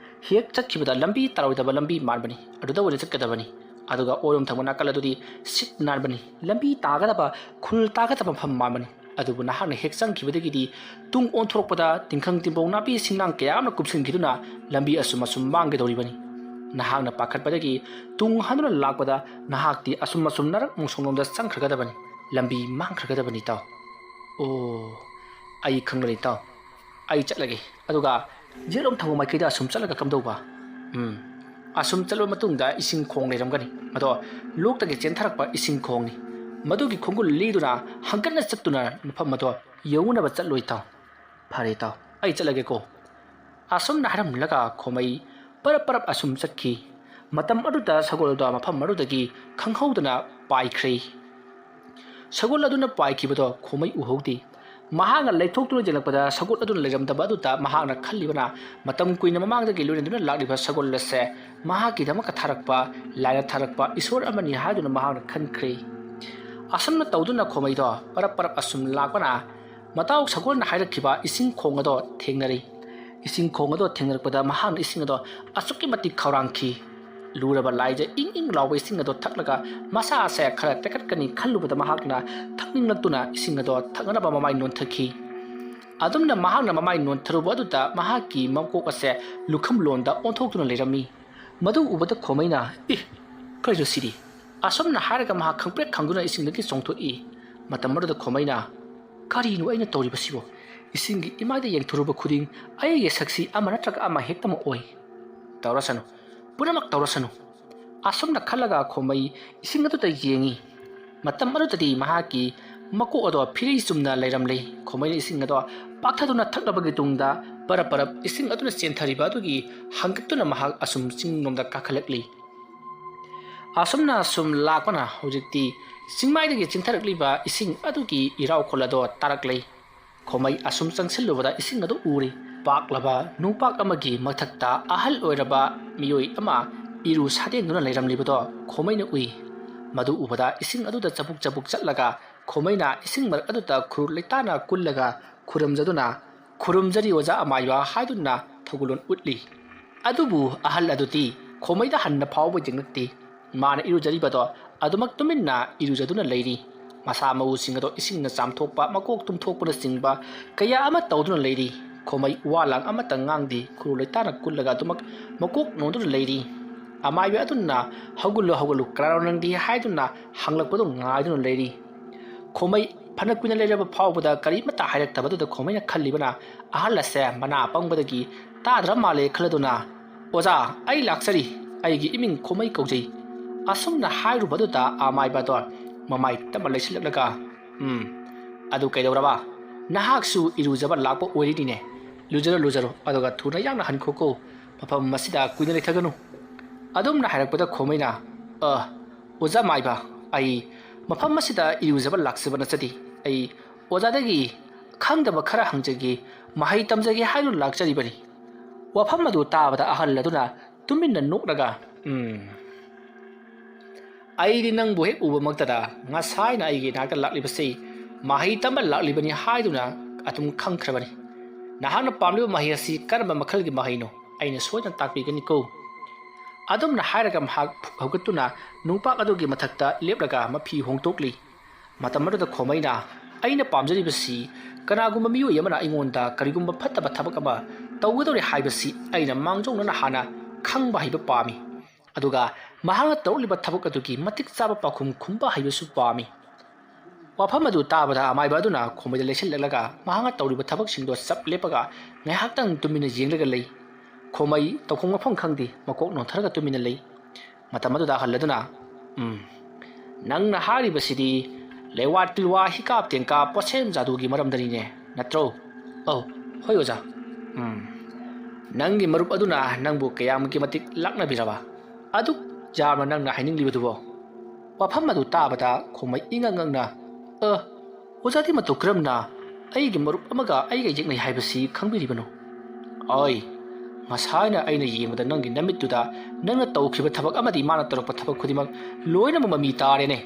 ꯍꯦꯛ ꯆꯠꯈꯤꯕꯗ ꯂꯝꯕꯤ ꯇꯥꯔꯣꯏꯗꯕ ꯂꯝꯕꯤ ꯃꯥꯟꯕꯅꯤ, ꯑꯗꯨꯗ ꯑꯣꯏꯅ ꯆꯠꯀꯗꯕꯅꯤ꯫ ꯑꯗꯨꯒ ꯑꯣꯏꯔꯣꯝ ꯊꯪꯕ ꯅꯥꯀꯜ ꯑꯗꯨꯗꯤ ꯁꯤꯠ ꯅꯥꯟꯕꯅꯤ, ꯂꯝꯕꯤ ꯇꯥꯒꯗꯕ, ꯈꯨꯜ ꯇꯥꯒꯗꯕ ꯃꯐꯝ ꯃꯥꯟꯕꯅꯤ꯫ ꯑꯗꯨꯕꯨ ꯅꯍꯥꯛꯅ ꯍꯦꯛ ꯆꯪꯈꯤꯕꯗꯒꯤꯗꯤ ꯇꯨꯡ ꯑꯣꯟꯊꯣꯔꯛꯄꯗ ꯇꯤꯡꯈꯪ ꯇꯤꯝꯕꯧ ꯅꯥꯄꯤ ꯁꯤꯡꯅꯥꯡ ꯀꯌꯥ ꯑꯃꯅ ꯀꯨꯞꯁꯤꯟꯈꯤꯗꯨꯅ ꯂꯝꯕꯤ ꯑꯁꯨꯝ ꯑꯁꯨꯝ ꯃꯥꯡꯒꯗꯧꯔꯤꯕꯅꯤ꯫ ꯅꯍꯥꯛꯅ ꯄꯥꯈꯠꯄꯗꯒꯤ ꯇꯨꯡ ꯍꯟꯗꯨꯅ ꯂꯥꯛꯄꯗ ꯅꯍꯥꯛꯇꯤ ꯑꯁꯨꯝ ꯑꯁꯨꯝ ꯅꯔꯛ ꯃꯣꯡꯁꯣꯡꯂꯣꯝꯗ ꯆꯪꯈ꯭ꯔꯒꯗꯕꯅꯤ, ꯂꯝꯕꯤ ꯃꯥꯡꯈ꯭ꯔꯒꯗꯕꯅꯤ ꯏꯇꯥꯎ꯫ ꯑꯣ, ꯑꯩ ꯈꯪꯂꯦ ꯏꯇꯥꯎ꯫ ꯑꯩ ꯆꯠꯂꯒꯦ꯫ ꯑꯗꯨꯒ ꯌꯦꯠꯂꯣꯝ ꯊꯪꯕ ꯃꯥꯏꯀꯩꯗ ꯑꯁꯨꯝ ꯆꯠꯂꯒ ꯀꯝꯗꯧꯕ? ꯎꯝ꯫ ꯑꯁꯨꯝ ꯆꯠꯂꯕ ꯃꯇꯨꯡꯗ ꯏꯁꯤꯡ ꯈꯣꯡ ꯂꯩꯔꯝꯒꯅꯤ꯫ ꯃꯗꯣ ꯂꯣꯛꯇꯒꯤ ꯆꯦꯟꯊꯔꯛꯄ ꯏꯁꯤꯡ ꯈꯣꯡꯅꯤ꯫ ꯃꯗꯨꯒꯤ ꯈꯣꯡꯒꯨꯜ ꯂꯤꯗꯨꯅ ꯍꯪꯀꯠꯅ ꯆꯠꯇꯨꯅ ꯃꯐꯝ ꯑꯗꯣ ꯌꯧꯅꯕ ꯆꯠꯂꯨ ꯏꯇꯥꯎ꯫ ꯐꯔꯦ ꯏꯇꯥꯎ, ꯑꯩ ꯆꯠꯂꯒꯦꯀꯣ꯫ ꯑꯁꯨꯝꯅ ꯍꯥꯏꯔꯝꯂꯒ ꯈꯣꯃꯩ ꯄꯔꯞ ꯄꯔꯞ ꯑꯁꯨꯝ ꯆꯠꯈꯤ꯫ ꯃꯇꯝ ꯑꯗꯨꯗ ꯁꯒꯣꯜ ꯑꯗꯣ ꯃꯐꯝ ꯑꯗꯨꯗꯒꯤ ꯈꯪꯍꯧꯗꯅ ꯄꯥꯏꯈ꯭ꯔꯦ꯫ ꯁꯒꯣꯜ ꯑꯗꯨꯅ ꯄꯥꯏꯈꯤꯕꯗꯣ ꯈꯣꯃꯩ ꯎꯍꯧꯗꯦ꯫ ꯃꯍꯥꯛꯅ ꯂꯩꯊꯣꯛꯇꯨꯅ ꯌꯦꯡꯂꯛꯄꯗ ꯁꯒꯣꯜ ꯑꯗꯨꯅ ꯂꯩꯔꯝꯗꯕ ꯑꯗꯨꯗ ꯃꯍꯥꯛꯅ ꯈꯜꯂꯤꯕꯅ ꯃꯇꯝ ꯀꯨꯏꯅ ꯃꯃꯥꯡꯗꯒꯤ ꯂꯣꯏꯅꯗꯨꯅ ꯂꯥꯛꯂꯤꯕ ꯁꯒꯣꯜ ꯑꯁꯦ ꯃꯍꯥꯛꯀꯤꯗꯃꯛꯇ ꯊꯥꯔꯛꯄ, ꯂꯥꯏꯅ ꯊꯥꯔꯛꯄ ꯏꯁꯣꯔ ꯑꯃꯅꯤ ꯍꯥꯏꯗꯨꯅ ꯃꯍꯥꯛꯅ ꯈꯟꯈ꯭ꯔꯦ꯫ ꯑꯁꯨꯝꯅ ꯇꯧꯗꯨꯅ ꯈꯣꯃꯩꯗꯣ ꯄꯔꯞ ꯄꯔꯞ ꯑꯁꯨꯝ ꯂꯥꯛꯄꯅ ꯃꯇꯥꯎ ꯁꯒꯣꯜꯅ ꯍꯥꯏꯔꯛꯈꯤꯕ ꯏꯁꯤꯡ ꯈꯣꯡ ꯑꯗꯣ ꯊꯦꯡꯅꯔꯦ꯫ ꯏꯁꯤꯡ ꯈꯣꯡ ꯑꯗꯣ ꯊꯦꯡꯅꯔꯛꯄꯗ ꯃꯍꯥꯛꯅ ꯏꯁꯤꯡ ꯑꯗꯣ ꯑꯁꯨꯛꯀꯤ ꯃꯇꯤꯛ ꯈꯧꯔꯥꯡꯈꯤ꯫ ꯂꯨꯔꯕ ꯂꯥꯏꯖ ꯏꯪ ꯏꯪ ꯂꯥꯎꯕ ꯏꯁꯤꯡ ꯑꯗꯣ ꯊꯛꯂꯒ ꯃꯁꯥ ꯑꯁꯦ ꯈꯔ ꯇꯦꯛꯈꯠꯀꯅꯤ ꯈꯜꯂꯨꯕꯗ ꯃꯍꯥꯛꯅ ꯊꯛꯅꯤꯡꯂꯛꯇꯨꯅ ꯏꯁꯤꯡ ꯑꯗꯣ ꯊꯛꯅꯅꯕ ꯃꯃꯥꯏ ꯅꯣꯟꯊꯈꯤ꯫ ꯑꯗꯨꯝꯅ ꯃꯍꯥꯛꯅ ꯃꯃꯥꯏ ꯅꯣꯟꯊꯔꯨꯕ ꯑꯗꯨꯗ ꯃꯍꯥꯛꯀꯤ ꯃꯀꯣꯛ ꯑꯁꯦ ꯂꯨꯈꯝꯂꯣꯟꯗ ꯑꯣꯟꯊꯣꯛꯇꯨꯅ ꯂꯩꯔꯝꯃꯤ꯫ ꯃꯗꯨ ꯎꯕꯗ ꯈꯣꯃꯩꯅ, "ꯏ, ꯀꯔꯤꯅꯣ ꯁꯤꯗꯤ?" ꯑꯁꯨꯝꯅ ꯍꯥꯏꯔꯒ ꯃꯍꯥꯛ ꯈꯪꯄ꯭ꯔꯦꯛ ꯈꯪꯗꯨꯅ ꯏꯁꯤꯡꯗꯒꯤ ꯆꯣꯡꯊꯣꯛꯏ꯫ ꯃꯇꯝ ꯑꯗꯨꯗ ꯈꯣꯃꯩꯅ, "ꯀꯔꯤꯅꯣ ꯑꯩꯅ ꯇꯧꯔꯤꯕꯁꯤꯕꯣ? ꯏꯁꯤꯡꯒꯤ ꯏꯃꯥꯏꯗ ꯌꯦꯡꯊꯣꯔꯨꯕ ꯈꯨꯗꯤꯡ ꯑꯩꯒꯤ ꯁꯛꯁꯤ ꯑꯃ ꯅꯠꯇ꯭ꯔꯒ ꯑꯃ ꯍꯦꯛꯇꯃꯛ ꯑꯣꯏ꯫ ꯇꯧꯔꯁꯅꯨ, ꯄꯨꯝꯅꯃꯛ ꯇꯧꯔꯁꯅꯨ꯫" ꯑꯁꯨꯝꯅ ꯈꯜꯂꯒ ꯈꯣꯃꯩ ꯏꯁꯤꯡ ꯑꯗꯨꯗ ꯌꯦꯡꯉꯤ꯫ ꯃꯇꯝ ꯑꯗꯨꯗꯗꯤ ꯃꯍꯥꯛꯀꯤ ꯃꯀꯣꯛ ꯑꯗꯣ ꯐꯤꯔꯩ ꯆꯨꯝꯅ ꯂꯩꯔꯝꯂꯦ꯫ ꯈꯣꯃꯩꯅ ꯏꯁꯤꯡ ꯑꯗꯣ ꯄꯥꯛꯊꯗꯨꯅ ꯊꯛꯂꯕꯒꯤ ꯇꯨꯡꯗ ꯄꯔꯞ ꯄꯔꯞ ꯏꯁꯤꯡ ꯑꯗꯨꯅ ꯆꯦꯟꯊꯔꯤꯕ ꯑꯗꯨꯒꯤ ꯍꯪꯒꯠꯇꯨꯅ ꯃꯍꯥꯛ ꯑꯁꯨꯝ ꯆꯤꯡꯂꯣꯝꯗ ꯀꯥꯈꯠꯂꯛꯂꯤ꯫ ꯑꯁꯨꯝꯅ ꯁꯨꯝ ꯂꯥꯛꯄꯅ ꯍꯧꯖꯤꯛꯇꯤ ꯆꯤꯡꯃꯥꯏꯗꯒꯤ ꯆꯦꯟꯊꯔꯛꯂꯤꯕ ꯏꯁꯤꯡ ꯑꯗꯨꯒꯤ ꯏꯔꯥꯎꯈꯣꯜ ꯑꯗꯣ ꯇꯥꯔꯛꯂꯦ꯫ ꯈꯣꯃꯩ ꯑꯁꯨꯝ ꯆꯪꯁꯤꯜꯂꯨꯕꯗ ꯏꯁꯤꯡ ꯑꯗꯨ ꯎꯔꯤ꯫ ꯄꯥꯛꯂꯕ ꯅꯨꯡꯄꯥꯛ ꯑꯃꯒꯤ ꯃꯊꯛꯇ ꯑꯍꯜ ꯑꯣꯏꯔꯕ ꯃꯤꯑꯣꯏ ꯑꯃ ꯏꯔꯨ ꯁꯥꯗꯦꯡꯗꯨꯅ ꯂꯩꯔꯝꯂꯤꯕꯗꯣ ꯈꯣꯃꯩꯅ ꯎꯏ꯫ ꯃꯗꯨ ꯎꯕꯗ ꯏꯁꯤꯡ ꯑꯗꯨꯗ ꯆꯕꯨꯛ ꯆꯕꯨꯛ ꯆꯠꯂꯒ ꯈꯣꯃꯩꯅ ꯏꯁꯤꯡ ꯃꯔꯛ ꯑꯗꯨꯗ ꯈꯨꯔꯨ ꯂꯩꯇꯥꯅ ꯀꯨꯜꯂꯒ ꯈꯨꯔꯨꯝꯖꯗꯨꯅ, "ꯈꯨꯔꯨꯝꯖꯔꯤ ꯑꯣꯖꯥ ꯑꯃꯥꯏꯕ" ꯍꯥꯏꯗꯨꯅ ꯊꯧꯒꯜꯂꯣꯟ ꯎꯠꯂꯤ꯫ ꯑꯗꯨꯕꯨ ꯑꯍꯜ ꯑꯗꯨꯗꯤ ꯈꯣꯃꯩꯗ ꯍꯟꯅ ꯐꯥꯎꯕ ꯌꯦꯡꯂꯛꯇꯦ꯫ ꯃꯥꯅ ꯏꯔꯨꯖꯔꯤꯕꯗꯣ ꯑꯗꯨꯃꯛ ꯇꯨꯃꯤꯟꯅ ꯏꯔꯨꯖꯗꯨꯅ ꯂꯩꯔꯤ꯫ ꯃꯁꯥ ꯃꯎꯁꯤꯡ ꯑꯗꯣ ꯏꯁꯤꯡꯅ ꯆꯥꯝꯊꯣꯛꯄ, ꯃꯀꯣꯛ ꯇꯨꯝꯊꯣꯛꯄꯅꯆꯤꯡꯕ ꯀꯌꯥ ꯑꯃ ꯇꯧꯗꯨꯅ ꯂꯩꯔꯤ꯫ ꯈꯣꯃꯩ ꯋꯥ ꯂꯥꯡ ꯑꯃꯠꯇ ꯉꯥꯡꯗꯦ, ꯈꯨꯔꯨ ꯂꯩꯇꯥꯅ ꯀꯨꯜꯂꯒ ꯑꯗꯨꯃꯛ ꯃꯀꯣꯛ ꯅꯣꯟꯗꯨꯅ ꯂꯩꯔꯤ꯫ ꯑꯃꯥꯏꯕ ꯑꯗꯨꯅ, "ꯍꯧꯒꯠꯂꯨ, ꯍꯧꯒꯠꯂꯨ, ꯀꯅꯥꯅꯣ ꯅꯪꯗꯤ?" ꯍꯥꯏꯗꯨꯅ ꯍꯪꯂꯛꯄꯗꯨ ꯉꯥꯏꯗꯨꯅ ꯂꯩꯔꯤ꯫ ꯈꯣꯃꯩ ꯐꯅ ꯀꯨꯏꯅ ꯂꯩꯔꯕ ꯐꯥꯎꯕꯗ ꯀꯔꯤꯃꯠꯇ ꯍꯥꯏꯔꯛꯇꯕꯗꯨꯗ ꯈꯣꯃꯩꯅ ꯈꯜꯂꯤꯕꯅ, ꯑꯍꯜ ꯑꯁꯦ ꯃꯅꯥ ꯄꯪꯕꯗꯒꯤ ꯇꯥꯗ꯭ꯔ ꯃꯥꯜꯂꯦ ꯈꯜꯂꯗꯨꯅ, "ꯑꯣꯖꯥ, ꯑꯩ ꯂꯥꯛꯆꯔꯤ꯫ ꯑꯩꯒꯤ ꯏꯃꯤꯡ ꯈꯣꯃꯩ ꯀꯧꯖꯩ꯫" ꯑꯁꯨꯝꯅ ꯍꯥꯏꯔꯨꯕꯗꯨꯗ ꯑꯃꯥꯏꯕꯗꯣ ꯃꯃꯥꯏ ꯇꯞꯅ ꯂꯩꯁꯤꯜꯂꯛꯂꯒ, "ꯎꯝ, ꯑꯗꯨ ꯀꯩꯗꯧꯔꯕ? ꯅꯍꯥꯛꯁꯨ ꯏꯔꯨꯖꯕ ꯂꯥꯛꯄ ꯑꯣꯏꯔꯤꯅꯤꯅꯦ꯫ ꯂꯨꯖꯔꯣ, ꯂꯨꯖꯔꯣ, ꯑꯗꯨꯒ ꯊꯨꯅ ꯌꯥꯡꯅ ꯍꯟꯈꯣꯀꯣ꯫ ꯃꯐꯝ ꯑꯁꯤꯗ ꯀꯨꯏꯅ ꯂꯩꯊꯒꯅꯨ꯫" ꯑꯗꯨꯝꯅ ꯍꯥꯏꯔꯛꯄꯗ ꯈꯣꯃꯩꯅ, "ꯑ, ꯑꯣꯖꯥ ꯃꯥꯏꯕ, ꯑꯩ ꯃꯐꯝ ꯑꯁꯤꯗ ꯏꯔꯨꯖꯕ ꯂꯥꯛꯆꯕ ꯅꯠꯆꯗꯦ꯫ ꯑꯩ ꯑꯣꯖꯥꯗꯒꯤ ꯈꯪꯗꯕ ꯈꯔ ꯍꯪꯖꯒꯦ, ꯃꯍꯩ ꯇꯝꯖꯒꯦ ꯍꯥꯏꯗꯨꯅ ꯂꯥꯛꯆꯔꯤꯕꯅꯤ꯫ ꯋꯥꯐꯝ ꯑꯗꯨ ꯇꯥꯕꯗ ꯑꯍꯜ ꯑꯗꯨꯅ ꯇꯨꯃꯤꯟꯅ ꯅꯣꯛꯂꯒ, "ꯎꯝ, ꯑꯩꯗꯤ ꯅꯪꯕꯨ ꯍꯦꯛ ꯎꯕꯃꯛꯇꯗ ꯉꯁꯥꯏꯅ ꯑꯩꯒꯤ ꯅꯥꯛꯇ ꯂꯥꯛꯂꯤꯕꯁꯤ ꯃꯍꯩ ꯇꯝꯕ ꯂꯥꯛꯂꯤꯕꯅꯤ ꯍꯥꯏꯗꯨꯅ ꯑꯗꯨꯝ ꯈꯪꯈ꯭ꯔꯕꯅꯤ꯫ ꯅꯍꯥꯛꯅ ꯄꯥꯝꯂꯤꯕ ꯃꯍꯩ ꯑꯁꯤ ꯀꯔꯝꯕ ꯃꯈꯜꯒꯤ ꯃꯍꯩꯅꯣ? ꯑꯩꯅ ꯁꯣꯏꯗꯅ ꯇꯥꯛꯄꯤꯒꯅꯤꯀꯣ꯫" ꯑꯗꯨꯝꯅ ꯍꯥꯏꯔꯒ ꯃꯍꯥꯛ ꯐꯨꯛ ꯍꯧꯒꯠꯇꯨꯅ ꯅꯨꯡꯄꯥꯛ ꯑꯗꯨꯒꯤ ꯃꯊꯛꯇ ꯂꯦꯞꯂꯒ ꯃꯐꯤ ꯍꯣꯡꯗꯣꯛꯂꯤ꯫ ꯃꯇꯝ ꯑꯗꯨꯗ ꯈꯣꯃꯩꯅ, "ꯑꯩꯅ ꯄꯥꯝꯖꯔꯤꯕꯁꯤ ꯀꯅꯥꯒꯨꯝꯕ ꯃꯤꯑꯣꯏ ꯑꯃꯅ ꯑꯩꯉꯣꯟꯗ ꯀꯔꯤꯒꯨꯝꯕ ꯐꯠꯇꯕ ꯊꯕꯛ ꯑꯃ ꯇꯧꯒꯗꯧꯔꯦ ꯍꯥꯏꯕꯁꯤ ꯑꯩꯅ ꯃꯥꯡꯖꯧꯅꯅ ꯍꯥꯟꯅ ꯈꯪꯕ ꯍꯩꯕ ꯄꯥꯝꯃꯤ꯫ ꯑꯗꯨꯒ ꯃꯍꯥꯛꯅ ꯇꯧꯔꯛꯂꯤꯕ ꯊꯕꯛ ꯑꯗꯨꯒꯤ ꯃꯇꯤꯛ ꯆꯥꯕ ꯄꯥꯎꯈꯨꯝ ꯈꯨꯝꯕ ꯍꯩꯕꯁꯨ ꯄꯥꯝꯃꯤ꯫" ꯋꯥꯐꯝ ꯑꯗꯨ ꯇꯥꯕꯗ ꯑꯃꯥꯏꯕ ꯑꯗꯨꯅ ꯈꯣꯃꯩꯗ ꯂꯩꯁꯤꯜꯂꯛꯂꯒ ꯃꯍꯥꯛꯅ ꯇꯧꯔꯤꯕ ꯊꯕꯛꯁꯤꯡꯗꯣ ꯆꯞ ꯂꯦꯞꯄꯒ ꯉꯥꯏꯍꯥꯛꯇꯪ ꯇꯨꯃꯤꯟꯅ ꯌꯦꯡꯂꯒ ꯂꯩ꯫ ꯈꯣꯃꯩ ꯇꯧꯐꯝ ꯃꯐꯝ ꯈꯪꯗꯦ, ꯃꯀꯣꯛ ꯅꯣꯟꯊꯔꯒ ꯇꯨꯃꯤꯟꯅ ꯂꯩ꯫ ꯃꯇꯝ ꯑꯗꯨꯗ ꯑꯍꯜ ꯑꯗꯨꯅ, "ꯎꯝ, ꯅꯪꯅ ꯍꯥꯏꯔꯤꯕꯁꯤꯗꯤ ꯂꯩꯋꯥ ꯇꯤꯜꯋꯥ, ꯍꯤꯀꯥꯞ ꯇꯦꯡꯀꯥꯞ, ꯄꯣꯠꯁꯦꯝ ꯖꯥꯗꯨꯒꯤ ꯃꯔꯝꯗꯅꯤꯅꯦ, ꯅꯠꯇ꯭ꯔꯣ?" "ꯑꯧ, ꯍꯣꯏ ꯑꯣꯖꯥ꯫" "ꯎꯝ, ꯅꯪꯒꯤ ꯃꯔꯨꯞ ꯑꯗꯨꯅ ꯅꯪꯕꯨ ꯀꯌꯥꯝꯒꯤ ꯃꯇꯤꯛ ꯂꯥꯛꯅꯕꯤꯔꯕ? ꯑꯗꯨꯛ ꯌꯥꯝꯅ ꯅꯪꯅ ꯍꯥꯏꯅꯤꯡꯂꯤꯕꯗꯨꯕꯣ?" ꯋꯥꯐꯝ ꯑꯗꯨ ꯇꯥꯕꯗ ꯈꯣꯃꯩ ꯏꯉꯛ ꯉꯛꯅ, "ꯑ, ꯑꯣꯖꯥꯗꯤ ꯃꯇꯧ ꯀꯔꯝꯅ ꯑꯩꯒꯤ ꯃꯔꯨꯞ ꯑꯃꯒ ꯑꯩꯒ ꯌꯦꯛꯅꯩ ꯍꯥꯏꯕꯁꯤ ꯈꯪꯕꯤꯔꯤꯕꯅꯣ?" "ꯑꯣꯏ, ꯉꯁꯥꯏꯅ ꯑꯩꯅ ꯌꯦꯡꯕꯗ ꯅꯪꯒꯤ ꯅꯃꯤꯠꯇꯨꯗ ꯅꯪꯅ ꯇꯧꯈꯤꯕ ꯊꯕꯛ ꯑꯃꯗꯤ ꯃꯥꯅ ꯇꯧꯔꯛꯄ ꯊꯕꯛ ꯈꯨꯗꯤꯡꯃꯛ ꯂꯣꯏꯅꯃꯛ ꯃꯃꯤ ꯇꯥꯔꯦꯅꯦ꯫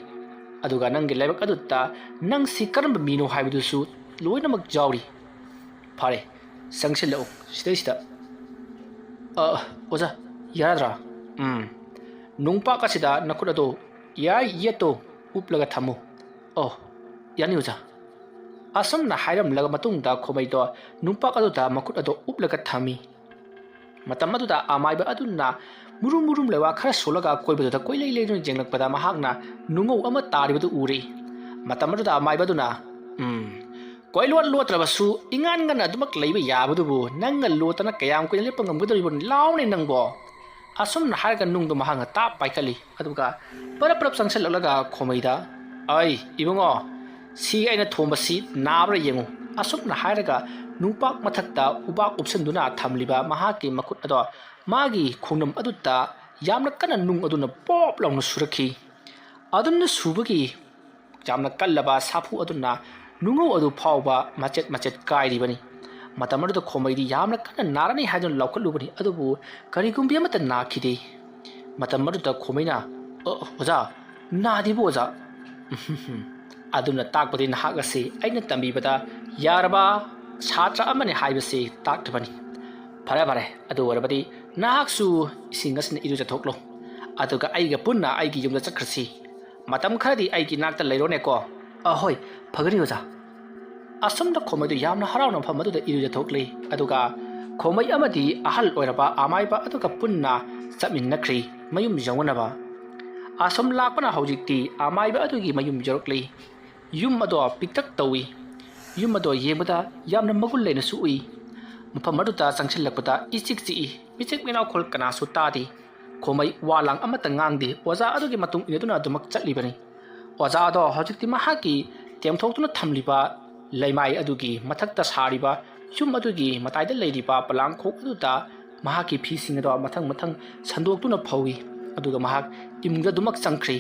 ꯑꯗꯨꯒ ꯅꯪꯒꯤ ꯂꯥꯏꯕꯛ ꯑꯗꯨꯗ ꯅꯪꯁꯤ ꯀꯔꯝꯕ ꯃꯤꯅꯣ ꯍꯥꯏꯕꯗꯨꯁꯨ ꯂꯣꯏꯅꯃꯛ ꯌꯥꯎꯔꯤ꯫" "ꯐꯔꯦ, ꯆꯪꯁꯤꯜꯂꯛꯎ ꯁꯤꯗꯩꯁꯤꯗ꯫" "ꯑ, ꯑꯣꯖꯥ, ꯌꯥꯔꯗ꯭ꯔꯥ?" "ꯎꯝ, ꯅꯨꯡꯄꯥꯛ ꯑꯁꯤꯗ ꯅꯈꯨꯠ ꯑꯗꯣ ꯌꯥꯏ ꯌꯦꯠꯇꯣ ꯎꯞꯂꯒ ꯊꯝꯃꯨ꯫" "ꯑꯣ, ꯌꯥꯅꯤ ꯑꯣꯖꯥ꯫" ꯑꯁꯨꯝꯅ ꯍꯥꯏꯔꯝꯂꯒ ꯃꯇꯨꯡꯗ ꯈꯣꯃꯩꯗꯣ ꯅꯨꯡꯄꯥꯛ ꯑꯗꯨꯗ ꯃꯈꯨꯠ ꯑꯗꯣ ꯎꯞꯂꯒ ꯊꯝꯃꯤ꯫ ꯃꯇꯝ ꯑꯗꯨꯗ ꯑꯃꯥꯏꯕ ꯑꯗꯨꯅ ꯃꯨꯔꯨꯝ ꯃꯨꯔꯨꯝ ꯂꯩꯋꯥ ꯈꯔ ꯁꯣꯜꯂꯒ ꯑꯀꯣꯏꯕꯗꯨꯗ ꯀꯣꯏꯂꯩ ꯂꯩꯗꯨꯅ ꯌꯦꯡꯂꯛꯄꯗ ꯃꯍꯥꯛꯅ ꯅꯨꯡꯉꯧ ꯑꯃ ꯇꯥꯔꯤꯕꯗꯨ ꯎꯔꯦ꯫ ꯃꯇꯝ ꯑꯗꯨꯗ ꯑꯃꯥꯏꯕ ꯑꯗꯨꯅ, "ꯎꯝ, ꯀꯣꯏꯂꯣꯠ ꯂꯣꯠꯇ꯭ꯔꯕꯁꯨ ꯏꯉꯥꯟ ꯉꯟꯅ ꯑꯗꯨꯃꯛ ꯂꯩꯕ ꯌꯥꯕꯗꯨꯕꯨ ꯅꯪꯅ ꯂꯣꯠꯇꯅ ꯀꯌꯥꯝ ꯀꯨꯏꯅ ꯂꯦꯞꯄ ꯉꯝꯒꯗꯧꯔꯤꯕꯅꯣ? ꯂꯥꯎꯅꯦ ꯅꯪꯕꯣ!" ꯑꯁꯨꯝꯅ ꯍꯥꯏꯔꯒ ꯅꯨꯡꯗꯣ ꯃꯍꯥꯛꯅ ꯇꯥꯞ ꯄꯥꯏꯈꯠꯂꯤ꯫ ꯑꯗꯨꯒ ꯄꯔꯞ ꯄꯔꯞ ꯆꯪꯁꯤꯜꯂꯛꯂꯒ ꯈꯣꯃꯩꯗ, "ꯑꯩ ꯏꯕꯨꯡꯉꯣ, ꯁꯤ ꯑꯩꯅ ꯊꯣꯝꯕꯁꯤ ꯅꯥꯕ꯭ꯔꯥ ꯌꯦꯡꯉꯨ꯫" ꯑꯁꯨꯝꯅ ꯍꯥꯏꯔꯒ ꯅꯨꯡꯄꯥꯛ ꯃꯊꯛꯇ ꯎꯕꯥꯛ ꯎꯞꯁꯤꯟꯗꯨꯅ ꯊꯝꯂꯤꯕ ꯃꯍꯥꯛꯀꯤ ꯃꯈꯨꯠ ꯑꯗꯣ ꯃꯥꯒꯤ ꯈꯣꯡꯅꯝ ꯑꯗꯨꯗ ꯌꯥꯝꯅ ꯀꯟꯅ ꯅꯨꯡ ꯑꯗꯨꯅ ꯄꯣꯞ ꯂꯥꯎꯅ ꯁꯨꯔꯛꯈꯤ꯫ ꯑꯗꯨꯝꯅ ꯁꯨꯕꯒꯤ ꯌꯥꯝꯅ ꯀꯜꯂꯕ ꯁꯥꯐꯨ ꯑꯗꯨꯅ ꯅꯨꯡꯉꯧ ꯑꯗꯨ ꯐꯥꯎꯕ ꯃꯆꯦꯠ ꯃꯆꯦꯠ ꯀꯥꯏꯔꯤꯕꯅꯤ꯫ ꯃꯇꯝ ꯑꯗꯨꯗ ꯈꯣꯃꯩꯗꯤ ꯌꯥꯝꯅ ꯀꯟꯅ ꯅꯥꯔꯅꯤ ꯍꯥꯏꯗꯨꯅ ꯂꯥꯎꯈꯠꯂꯨꯕꯅꯤ, ꯑꯗꯨꯕꯨ ꯀꯔꯤꯒꯨꯝꯕꯤ ꯑꯃꯠꯇ ꯅꯥꯈꯤꯗꯦ꯫ ꯃꯇꯝ ꯑꯗꯨꯗ ꯈꯣꯃꯩꯅ, "ꯑ, ꯑꯣꯖꯥ, ꯅꯥꯗꯦꯕꯨ ꯑꯣꯖꯥ?" "ꯑꯗꯨꯅ ꯇꯥꯛꯄꯗꯤ ꯅꯍꯥꯛ ꯑꯁꯤ ꯑꯩꯅ ꯇꯝꯕꯤꯕꯗ ꯌꯥꯔꯕ ꯁꯥꯇ꯭ꯔ ꯑꯃꯅꯤ ꯍꯥꯏꯕꯁꯤ ꯇꯥꯛꯈ꯭ꯔꯕꯅꯤ꯫ ꯐꯔꯦ, ꯐꯔꯦ, ꯑꯗꯨ ꯑꯣꯏꯔꯕꯗꯤ ꯅꯍꯥꯛꯁꯨ ꯏꯁꯤꯡ ꯑꯁꯤꯅ ꯏꯔꯨꯖꯊꯣꯛꯂꯣ, ꯑꯗꯨꯒ ꯑꯩꯒ ꯄꯨꯟꯅ ꯑꯩꯒꯤ ꯌꯨꯝꯗ ꯆꯠꯈ꯭ꯔꯁꯤ꯫ ꯃꯇꯝ ꯈꯔꯗꯤ ꯑꯩꯒꯤ ꯅꯥꯛꯇ ꯂꯩꯔꯣꯅꯦꯀꯣ꯫" "ꯑꯍꯣꯏ, ꯐꯒꯅꯤ ꯑꯣꯖꯥ꯫" ꯑꯁꯨꯝꯅ ꯈꯣꯃꯩꯗꯨ ꯌꯥꯝꯅ ꯍꯔꯥꯎꯅ ꯃꯐꯝ ꯑꯗꯨꯗ ꯏꯔꯨꯖꯊꯣꯛꯂꯤ꯫ ꯑꯗꯨꯒ ꯈꯣꯃꯩ ꯑꯃꯗꯤ ꯑꯍꯜ ꯑꯣꯏꯔꯕ ꯑꯃꯥꯏꯕ ꯑꯗꯨꯒ ꯄꯨꯟꯅ ꯆꯠꯃꯤꯟꯅꯈ꯭ꯔꯤ ꯃꯌꯨꯝ ꯌꯧꯅꯅꯕ꯫ ꯑꯁꯨꯝ ꯂꯥꯛꯄꯅ ꯍꯧꯖꯤꯛꯇꯤ ꯑꯃꯥꯏꯕ ꯑꯗꯨꯒꯤ ꯃꯌꯨꯝ ꯌꯧꯔꯛꯂꯤ꯫ ꯌꯨꯝ ꯑꯗꯣ ꯄꯤꯛꯇꯛ ꯇꯧꯏ꯫ ꯌꯨꯝ ꯑꯗꯣ ꯌꯦꯡꯕꯗ ꯌꯥꯝꯅ ꯃꯒꯨꯟ ꯂꯩꯅꯁꯨ ꯎꯏ꯫ ꯃꯐꯝ ꯑꯗꯨꯗ ꯆꯪꯁꯤꯜꯂꯛꯄꯗ ꯏꯆꯤꯛ ꯆꯤꯛꯏ꯫ ꯃꯤꯆꯤꯛ ꯃꯤꯅꯥꯎꯈꯣꯜ ꯀꯅꯥꯁꯨ ꯇꯥꯗꯦ꯫ ꯈꯣꯃꯩ ꯋꯥ ꯂꯥꯡ ꯑꯃꯠꯇ ꯉꯥꯡꯗꯦ꯫ ꯑꯣꯖꯥ ꯑꯗꯨꯒꯤ ꯃꯇꯨꯡ ꯏꯟꯅꯗꯨꯅ ꯑꯗꯨꯃꯛ ꯆꯠꯂꯤꯕꯅꯤ꯫ ꯑꯣꯖꯥ ꯑꯗꯣ ꯍꯧꯖꯤꯛꯇꯤ ꯃꯍꯥꯛꯀꯤ ꯇꯦꯝꯊꯣꯛꯇꯨꯅ ꯊꯝꯂꯤꯕ ꯂꯩꯃꯥꯏ ꯑꯗꯨꯒꯤ ꯃꯊꯛꯇ ꯁꯥꯔꯤꯕ ꯌꯨꯝ ꯑꯗꯨꯒꯤ ꯃꯇꯥꯏꯗ ꯂꯩꯔꯤꯕ ꯄꯣꯂꯥꯡꯈꯣꯛ ꯑꯗꯨꯗ ꯃꯍꯥꯛꯀꯤ ꯐꯤꯁꯤꯡ ꯑꯗꯣ ꯃꯊꯪ ꯃꯊꯪ ꯁꯟꯗꯣꯛꯇꯨꯅ ꯐꯧꯏ꯫ ꯑꯗꯨꯒ ꯃꯍꯥꯛ ꯏꯃꯨꯡꯗ ꯑꯗꯨꯃꯛ ꯆꯪꯈ꯭ꯔꯤ꯫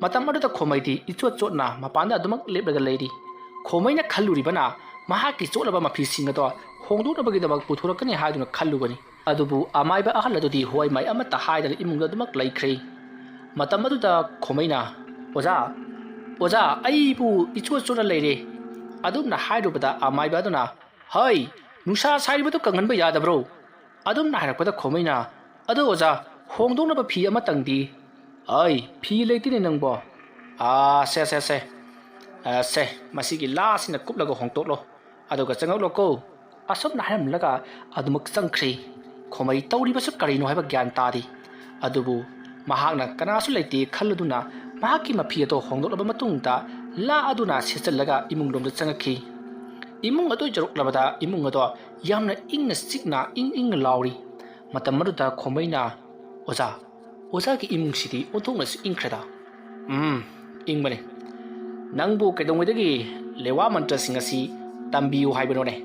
ꯃꯇꯝ ꯑꯗꯨꯗ ꯈꯣꯃꯩꯗꯤ ꯏꯆꯣꯠ ꯆꯣꯠꯅ ꯃꯄꯥꯟꯗ ꯑꯗꯨꯃꯛ ꯂꯦꯞꯂꯒ ꯂꯩꯔꯤ꯫ ꯈꯣꯃꯩꯅ ꯈꯜꯂꯨꯔꯤꯕꯅ ꯃꯍꯥꯛꯀꯤ ꯆꯣꯠꯂꯕ ꯃꯐꯤꯁꯤꯡ ꯑꯗꯣ ꯍꯣꯡꯗꯣꯛꯅꯕꯒꯤꯗꯃꯛ ꯄꯨꯊꯣꯔꯛꯀꯅꯤ ꯍꯥꯏꯗꯨꯅ ꯈꯜꯂꯨꯕꯅꯤ꯫ ꯑꯗꯨꯕꯨ ꯑꯃꯥꯏꯕ ꯑꯍꯜ ꯑꯗꯨꯗꯤ ꯍꯣꯏ ꯃꯥꯏ ꯑꯃꯠꯇ ꯍꯥꯏꯗꯅ ꯏꯃꯨꯡꯗ ꯑꯗꯨꯃꯛ ꯂꯩꯈ꯭ꯔꯦ꯫ ꯃꯇꯝ ꯑꯗꯨꯗ ꯈꯣꯃꯩꯅ, "ꯑꯣꯖꯥ, ꯑꯣꯖꯥ, ꯑꯩꯕꯨ ꯏꯆꯣꯠ ꯆꯣꯠꯅ ꯂꯩꯔꯦ" ꯑꯗꯨꯝꯅ ꯍꯥꯏꯔꯨꯕꯗ ꯑꯃꯥꯏꯕ ꯑꯗꯨꯅ, "ꯍꯩ, ꯅꯨꯡꯁꯥ ꯁꯥꯔꯤꯕꯗꯨ ꯀꯪꯍꯟꯕ ꯌꯥꯗꯕ꯭ꯔꯣ?" ꯑꯗꯨꯝꯅ ꯍꯥꯏꯔꯛꯄꯗ ꯈꯣꯃꯩꯅ, "ꯑꯗꯣ ꯑꯣꯖꯥ, ꯍꯣꯡꯗꯣꯛꯅꯕ ꯐꯤ ꯑꯃꯇꯪꯗꯤ?" "ꯑꯩ, ꯐꯤ ꯂꯩꯇꯦꯅꯦ ꯅꯪꯕꯣ꯫" "ꯑꯥ, ꯁꯦ, ꯁꯦ, ꯁꯦ꯫ ꯑꯥ, ꯁꯦ, ꯃꯁꯤꯒꯤ ꯂꯥꯁꯤꯅ ꯀꯨꯞꯂꯒ ꯍꯣꯡꯗꯣꯛꯂꯣ꯫ ꯑꯗꯨꯒ ꯆꯪꯉꯛꯂꯣꯀꯣ꯫" ꯑꯁꯨꯝꯅ ꯍꯥꯏꯔꯝꯂꯒ ꯑꯗꯨꯃꯛ ꯆꯪꯈ꯭ꯔꯦ꯫ ꯈꯣꯃꯩ ꯇꯧꯔꯤꯕꯁꯨ ꯀꯔꯤꯅꯣ ꯍꯥꯏꯕ ꯒ꯭ꯌꯥꯟ ꯇꯥꯗꯦ꯫ ꯑꯗꯨꯕꯨ ꯃꯍꯥꯛꯅ ꯀꯅꯥꯁꯨ ꯂꯩꯇꯦ ꯈꯜꯂꯗꯨꯅ ꯃꯍꯥꯛꯀꯤ ꯃꯐꯤ ꯑꯗꯣ ꯍꯣꯡꯗꯣꯛꯂꯕ ꯃꯇꯨꯡꯗ ꯂꯥ ꯑꯗꯨꯅ ꯁꯦꯠꯆꯜꯂꯒ ꯏꯃꯨꯡꯂꯣꯝꯗ ꯆꯪꯉꯛꯈꯤ꯫ ꯏꯃꯨꯡ ꯑꯗꯨ ꯌꯧꯔꯛꯂꯕꯗ ꯏꯃꯨꯡ ꯑꯗꯣ ꯌꯥꯝꯅ ꯏꯪꯅ ꯆꯤꯛꯅ ꯏꯪ ꯏꯪꯅ ꯂꯥꯎꯔꯤ꯫ ꯃꯇꯝ ꯑꯗꯨꯗ ꯈꯣꯃꯩꯅ, "ꯑꯣꯖꯥ, ꯑꯣꯖꯥꯒꯤ ꯏꯃꯨꯡꯁꯤꯗꯤ ꯑꯣꯟꯊꯣꯛꯅꯁꯨ ꯏꯪꯈ꯭ꯔꯦꯗ꯫" "ꯎꯝ, ꯏꯪꯕꯅꯤ꯫ ꯅꯪꯕꯨ ꯀꯩꯗꯧꯉꯩꯗꯒꯤ ꯂꯦꯋꯥ ꯃꯟꯇ꯭ꯔꯁꯤꯡ ꯑꯁꯤ ꯇꯝꯕꯤꯌꯨ ꯍꯥꯏꯕꯅꯣꯅꯦ?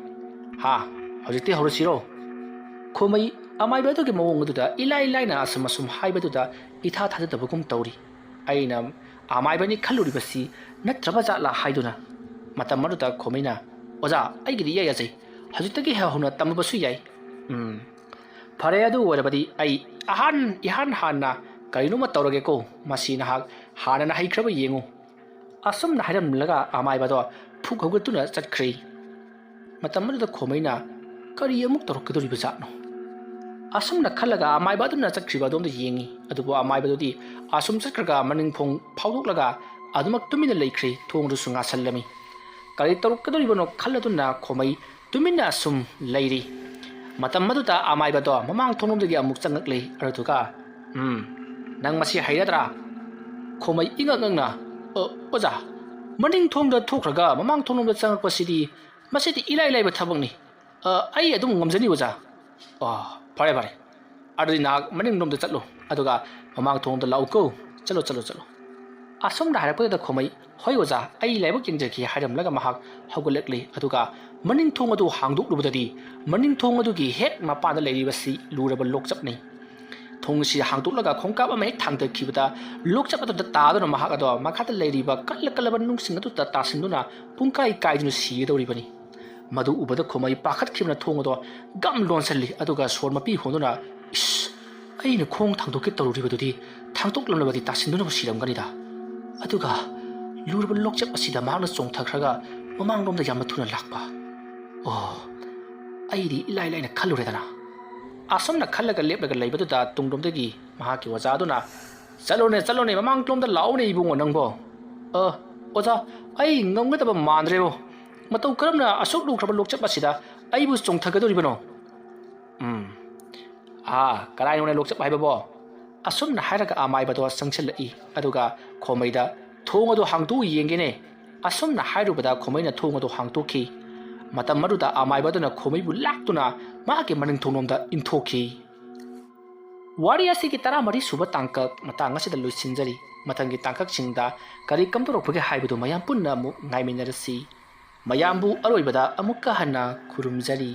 ꯍꯥ, ꯍꯧꯖꯤꯛꯇꯤ ꯍꯧꯔꯁꯤꯔꯣ?" ꯈꯣꯃꯩ ꯑꯃꯥꯏꯕ ꯑꯗꯨꯒꯤ ꯃꯑꯣꯡ ꯑꯗꯨꯗ ꯏꯂꯥꯏ ꯂꯥꯏꯅ ꯑꯁꯨꯝ ꯑꯁꯨꯝ ꯍꯥꯏꯕꯗꯨꯗ ꯏꯊꯥ ꯊꯥꯖꯗꯕꯒꯨꯝ ꯇꯧꯔꯤ꯫ ꯑꯩꯅ ꯑꯃꯥꯏꯕꯅꯤ ꯈꯜꯂꯨꯔꯤꯕꯁꯤ ꯅꯠꯇ꯭ꯔꯕ ꯖꯥꯠꯂꯥ ꯍꯥꯏꯗꯨꯅ꯫ ꯃꯇꯝ ꯑꯗꯨꯗ ꯈꯣꯃꯩꯅ, "ꯑꯣꯖꯥ, ꯑꯩꯒꯤꯗꯤ ꯏꯌꯥ ꯌꯥꯖꯩ꯫ ꯍꯧꯖꯤꯛꯇꯒꯤ ꯍꯧꯅ ꯇꯝꯃꯕꯁꯨ ꯌꯥꯏ꯫" "ꯎꯝ, ꯐꯔꯦ, ꯑꯗꯨ ꯑꯣꯏꯔꯕꯗꯤ ꯑꯩ ꯑꯍꯥꯟ ꯏꯍꯥꯟ ꯍꯥꯟꯅ ꯀꯔꯤꯅꯣꯃ ꯇꯧꯔꯒꯦꯀꯣ꯫ ꯃꯁꯤ ꯅꯍꯥꯛ ꯍꯥꯟꯅꯅ ꯍꯩꯈ꯭ꯔꯕ ꯌꯦꯡꯉꯨ꯫" ꯑꯁꯨꯝꯅ ꯍꯥꯏꯔꯝꯂꯒ ꯑꯃꯥꯏꯕꯗꯣ ꯐꯨꯛ ꯍꯧꯒꯠꯇꯨꯅ ꯆꯠꯈ꯭ꯔꯦ꯫ ꯃꯇꯝ ꯑꯗꯨꯗ ꯈꯣꯃꯩꯅ, "ꯀꯔꯤ ꯑꯃꯨꯛ ꯇꯧꯔꯛꯀꯗꯧꯔꯤꯕ ꯖꯥꯠꯅꯣ?" ꯑꯁꯨꯝꯅ ꯈꯜꯂꯒ ꯑꯃꯥꯏꯕ ꯑꯗꯨꯅ ꯆꯠꯈ꯭ꯔꯤꯕ ꯑꯗꯣꯝꯗ ꯌꯦꯡꯉꯤ꯫ ꯑꯗꯨꯕꯨ ꯑꯃꯥꯏꯕꯗꯨꯗꯤ ꯑꯁꯨꯝ ꯆꯠꯈ꯭ꯔꯒ ꯃꯅꯤꯡ ꯊꯣꯡ ꯐꯥꯎꯗꯣꯛꯂꯒ ꯑꯗꯨꯃꯛ ꯇꯨꯃꯤꯟꯅ ꯂꯩꯈ꯭ꯔꯦ꯫ ꯊꯣꯡꯗꯨꯁꯨ ꯉꯥꯁꯜꯂꯝꯃꯤ꯫ ꯀꯔꯤ ꯇꯧꯔꯛꯀꯗꯧꯔꯤꯕꯅꯣ ꯈꯜꯂꯗꯨꯅ ꯈꯣꯃꯩ ꯇꯨꯃꯤꯟꯅ ꯑꯁꯨꯝ ꯂꯩꯔꯤ꯫ ꯃꯇꯝ ꯑꯗꯨꯗ ꯑꯃꯥꯏꯕꯗꯣ ꯃꯃꯥꯡ ꯊꯣꯡꯂꯣꯝꯗꯒꯤ ꯑꯃꯨꯛ ꯆꯪꯂꯛꯂꯦ꯫ ꯑꯗꯨꯗꯨꯒ, "ꯎꯝ, ꯅꯪ ꯃꯁꯤ ꯍꯩꯔꯗ꯭ꯔꯥ?" ꯈꯣꯃꯩ ꯏꯉꯛ ꯉꯛꯅ, "ꯑ, ꯑꯣꯖꯥ, ꯃꯅꯤꯡ ꯊꯣꯡꯗ ꯊꯣꯛꯈ꯭ꯔꯒ ꯃꯃꯥꯡ ꯊꯣꯡꯂꯣꯝꯗ ꯆꯪꯂꯛꯄꯁꯤꯗꯤ, ꯃꯁꯤꯗꯤ ꯏꯂꯥꯏ ꯂꯥꯏꯕ ꯊꯕꯛꯅꯤ꯫ ꯑ, ꯑꯩ ꯑꯗꯨꯝ ꯉꯝꯖꯅꯤ, ꯑꯣꯖꯥ꯫" "ꯑ, ꯐꯔꯦ, ꯐꯔꯦ꯫ ꯑꯗꯨꯗꯤ ꯅꯍꯥꯛ ꯃꯅꯤꯡꯂꯣꯝꯗ ꯆꯠꯂꯨ, ꯑꯗꯨꯒ ꯃꯃꯥꯡ ꯊꯣꯡꯗ ꯂꯥꯛꯎꯀꯣ꯫ ꯆꯠꯂꯨ, ꯆꯠꯂꯨ, ꯆꯠꯂꯨ꯫" ꯑꯁꯨꯝꯅ ꯍꯥꯏꯔꯛꯄꯗꯨꯗ ꯈꯣꯃꯩ, "ꯍꯣꯏ ꯑꯣꯖꯥ, ꯑꯩ ꯂꯥꯏꯕꯛ ꯌꯦꯡꯖꯒꯦ" ꯍꯥꯏꯔꯝꯂꯒ ꯃꯍꯥꯛ ꯍꯧꯒꯠꯂꯛꯂꯦ꯫ ꯑꯗꯨꯒ ꯃꯅꯤꯡ ꯊꯣꯡ ꯑꯗꯨ ꯍꯥꯡꯗꯣꯛꯂꯨꯕꯗꯗꯤ ꯃꯅꯤꯡ ꯊꯣꯡ ꯑꯗꯨꯒꯤ ꯍꯦꯛ ꯃꯄꯥꯟꯗ ꯂꯩꯔꯤꯕꯁꯤ ꯂꯨꯔꯕ ꯂꯣꯛꯆꯞꯅꯤ꯫ ꯊꯣꯡꯁꯤ ꯍꯥꯡꯗꯣꯛꯂꯒ ꯈꯣꯡꯀꯥꯞ ꯑꯃ ꯍꯦꯛ ꯊꯥꯡꯗꯈꯤꯕꯗ ꯂꯣꯛꯆꯞ ꯑꯗꯨꯗ ꯇꯥꯗꯨꯅ ꯃꯍꯥꯛ ꯑꯗꯣ ꯃꯈꯥꯗ ꯂꯩꯔꯤꯕ ꯀꯜꯂ ꯀꯜꯂꯕ ꯅꯨꯡꯁꯤꯡ ꯑꯗꯨꯗ ꯇꯥꯁꯤꯟꯗꯨꯅ ꯄꯨꯡꯀꯥꯏ ꯀꯥꯏꯗꯨꯅ ꯁꯤꯒꯗꯧꯔꯤꯕꯅꯤ꯫ ꯃꯗꯨ ꯎꯕꯗ ꯈꯣꯃꯩ ꯄꯥꯈꯠꯈꯤꯕꯅ ꯊꯣꯡ ꯑꯗꯣ ꯒꯝ ꯂꯣꯟꯁꯤꯜꯂꯤ꯫ ꯑꯗꯨꯒ ꯁꯣꯔ ꯃꯄꯤ ꯍꯣꯟꯗꯨꯅ, "ꯏꯁ, ꯑꯩꯅ ꯈꯣꯡ ꯊꯥꯡꯗꯣꯛꯀꯦ ꯇꯧꯔꯨꯔꯤꯕꯗꯨꯗꯤ ꯊꯥꯡꯗꯣꯛꯂꯝꯂꯕꯗꯤ ꯇꯥꯁꯤꯟꯗꯨꯅꯕꯨ ꯁꯤꯔꯝꯒꯅꯤꯗ꯫" ꯑꯗꯨꯒ ꯂꯨꯔꯕ ꯂꯣꯛꯆꯞ ꯑꯁꯤꯗ ꯃꯍꯥꯛꯅ ꯆꯣꯡꯊꯈ꯭ꯔꯒ ꯃꯃꯥꯡꯂꯣꯝꯗ ꯌꯥꯝꯅ ꯊꯨꯅ ꯂꯥꯛꯄ꯫ "ꯑꯣ, ꯑꯩꯗꯤ ꯏꯂꯥꯏ ꯂꯥꯏꯅ ꯈꯜꯂꯨꯔꯦꯗꯅ꯫" ꯑꯁꯨꯝꯅ ꯈꯜꯂꯒ ꯂꯦꯞꯂꯒ ꯂꯩꯕꯗꯨꯗ ꯇꯨꯡꯂꯣꯝꯗꯒꯤ ꯃꯍꯥꯛꯀꯤ ꯑꯣꯖꯥꯗꯨꯅ, "ꯆꯠꯂꯣꯅꯦ, ꯆꯠꯂꯣꯅꯦ, ꯃꯃꯥꯡꯂꯣꯝꯗ ꯂꯥꯛꯑꯣꯅꯦ ꯏꯕꯨꯡꯉꯣ ꯅꯪꯕꯣ꯫" "ꯑ, ꯑꯣꯖꯥ, ꯑꯩ ꯉꯝꯒꯗꯕ ꯃꯥꯟꯗ꯭ꯔꯦꯕꯣ꯫ ꯃꯇꯧ ꯀꯔꯝꯅ ꯑꯁꯨꯛ ꯂꯨꯈ꯭ꯔꯕ ꯂꯣꯛꯆꯞ ꯑꯁꯤꯗ ꯑꯩꯕꯨ ꯆꯣꯡꯊꯒꯗꯧꯔꯤꯕꯅꯣ?" "ꯎꯝ, ꯑꯥ, ꯀꯔꯥꯏꯅꯣꯅꯦ ꯂꯣꯛꯆꯞ ꯍꯥꯏꯕꯕꯣ?" ꯑꯁꯨꯝꯅ ꯍꯥꯏꯔꯒ ꯑꯃꯥꯏꯕꯗꯣ ꯆꯪꯁꯤꯜꯂꯛꯏ꯫ ꯑꯗꯨꯒ ꯈꯣꯃꯩꯗ, "ꯊꯣꯡ ꯑꯗꯨ ꯍꯥꯡꯗꯣꯛꯎ ꯌꯦꯡꯒꯦꯅꯦ꯫" ꯑꯁꯨꯝꯅ ꯍꯥꯏꯔꯨꯕꯗ ꯈꯣꯃꯩꯅ ꯊꯣꯡ ꯑꯗꯨ ꯍꯥꯡꯗꯣꯛꯈꯤ꯫ ꯃꯇꯝ ꯑꯗꯨꯗ ꯑꯃꯥꯏꯕꯗꯨꯅ ꯈꯣꯃꯩꯕꯨ ꯂꯥꯛꯇꯨꯅ ꯃꯍꯥꯛꯀꯤ ꯃꯅꯤꯡ ꯊꯣꯡꯂꯣꯝꯗ ꯏꯟꯊꯣꯛꯈꯤ꯫ ꯋꯥꯔꯤ ꯑꯁꯤꯒꯤ ꯇꯔꯥꯃꯔꯤ ꯁꯨꯕ ꯇꯥꯡꯀꯛ ꯃꯇꯥꯡ ꯑꯁꯤꯗ ꯂꯣꯏꯁꯤꯟꯖꯔꯤ꯫ ꯃꯊꯪꯒꯤ ꯇꯥꯡꯀꯛꯁꯤꯡꯗ ꯀꯔꯤ ꯀꯝꯗꯧꯔꯛꯄꯒꯦ ꯍꯥꯏꯕꯗꯨ ꯃꯌꯥꯝ ꯄꯨꯟꯅ ꯑꯃꯨꯛ ꯉꯥꯏꯃꯤꯟꯅꯔꯁꯤ꯫ ꯃꯌꯥꯝꯕꯨ ꯑꯔꯣꯏꯕꯗ ꯑꯃꯨꯛꯀ ꯍꯟꯅ ꯈꯨꯔꯨꯝꯖꯔꯤ꯫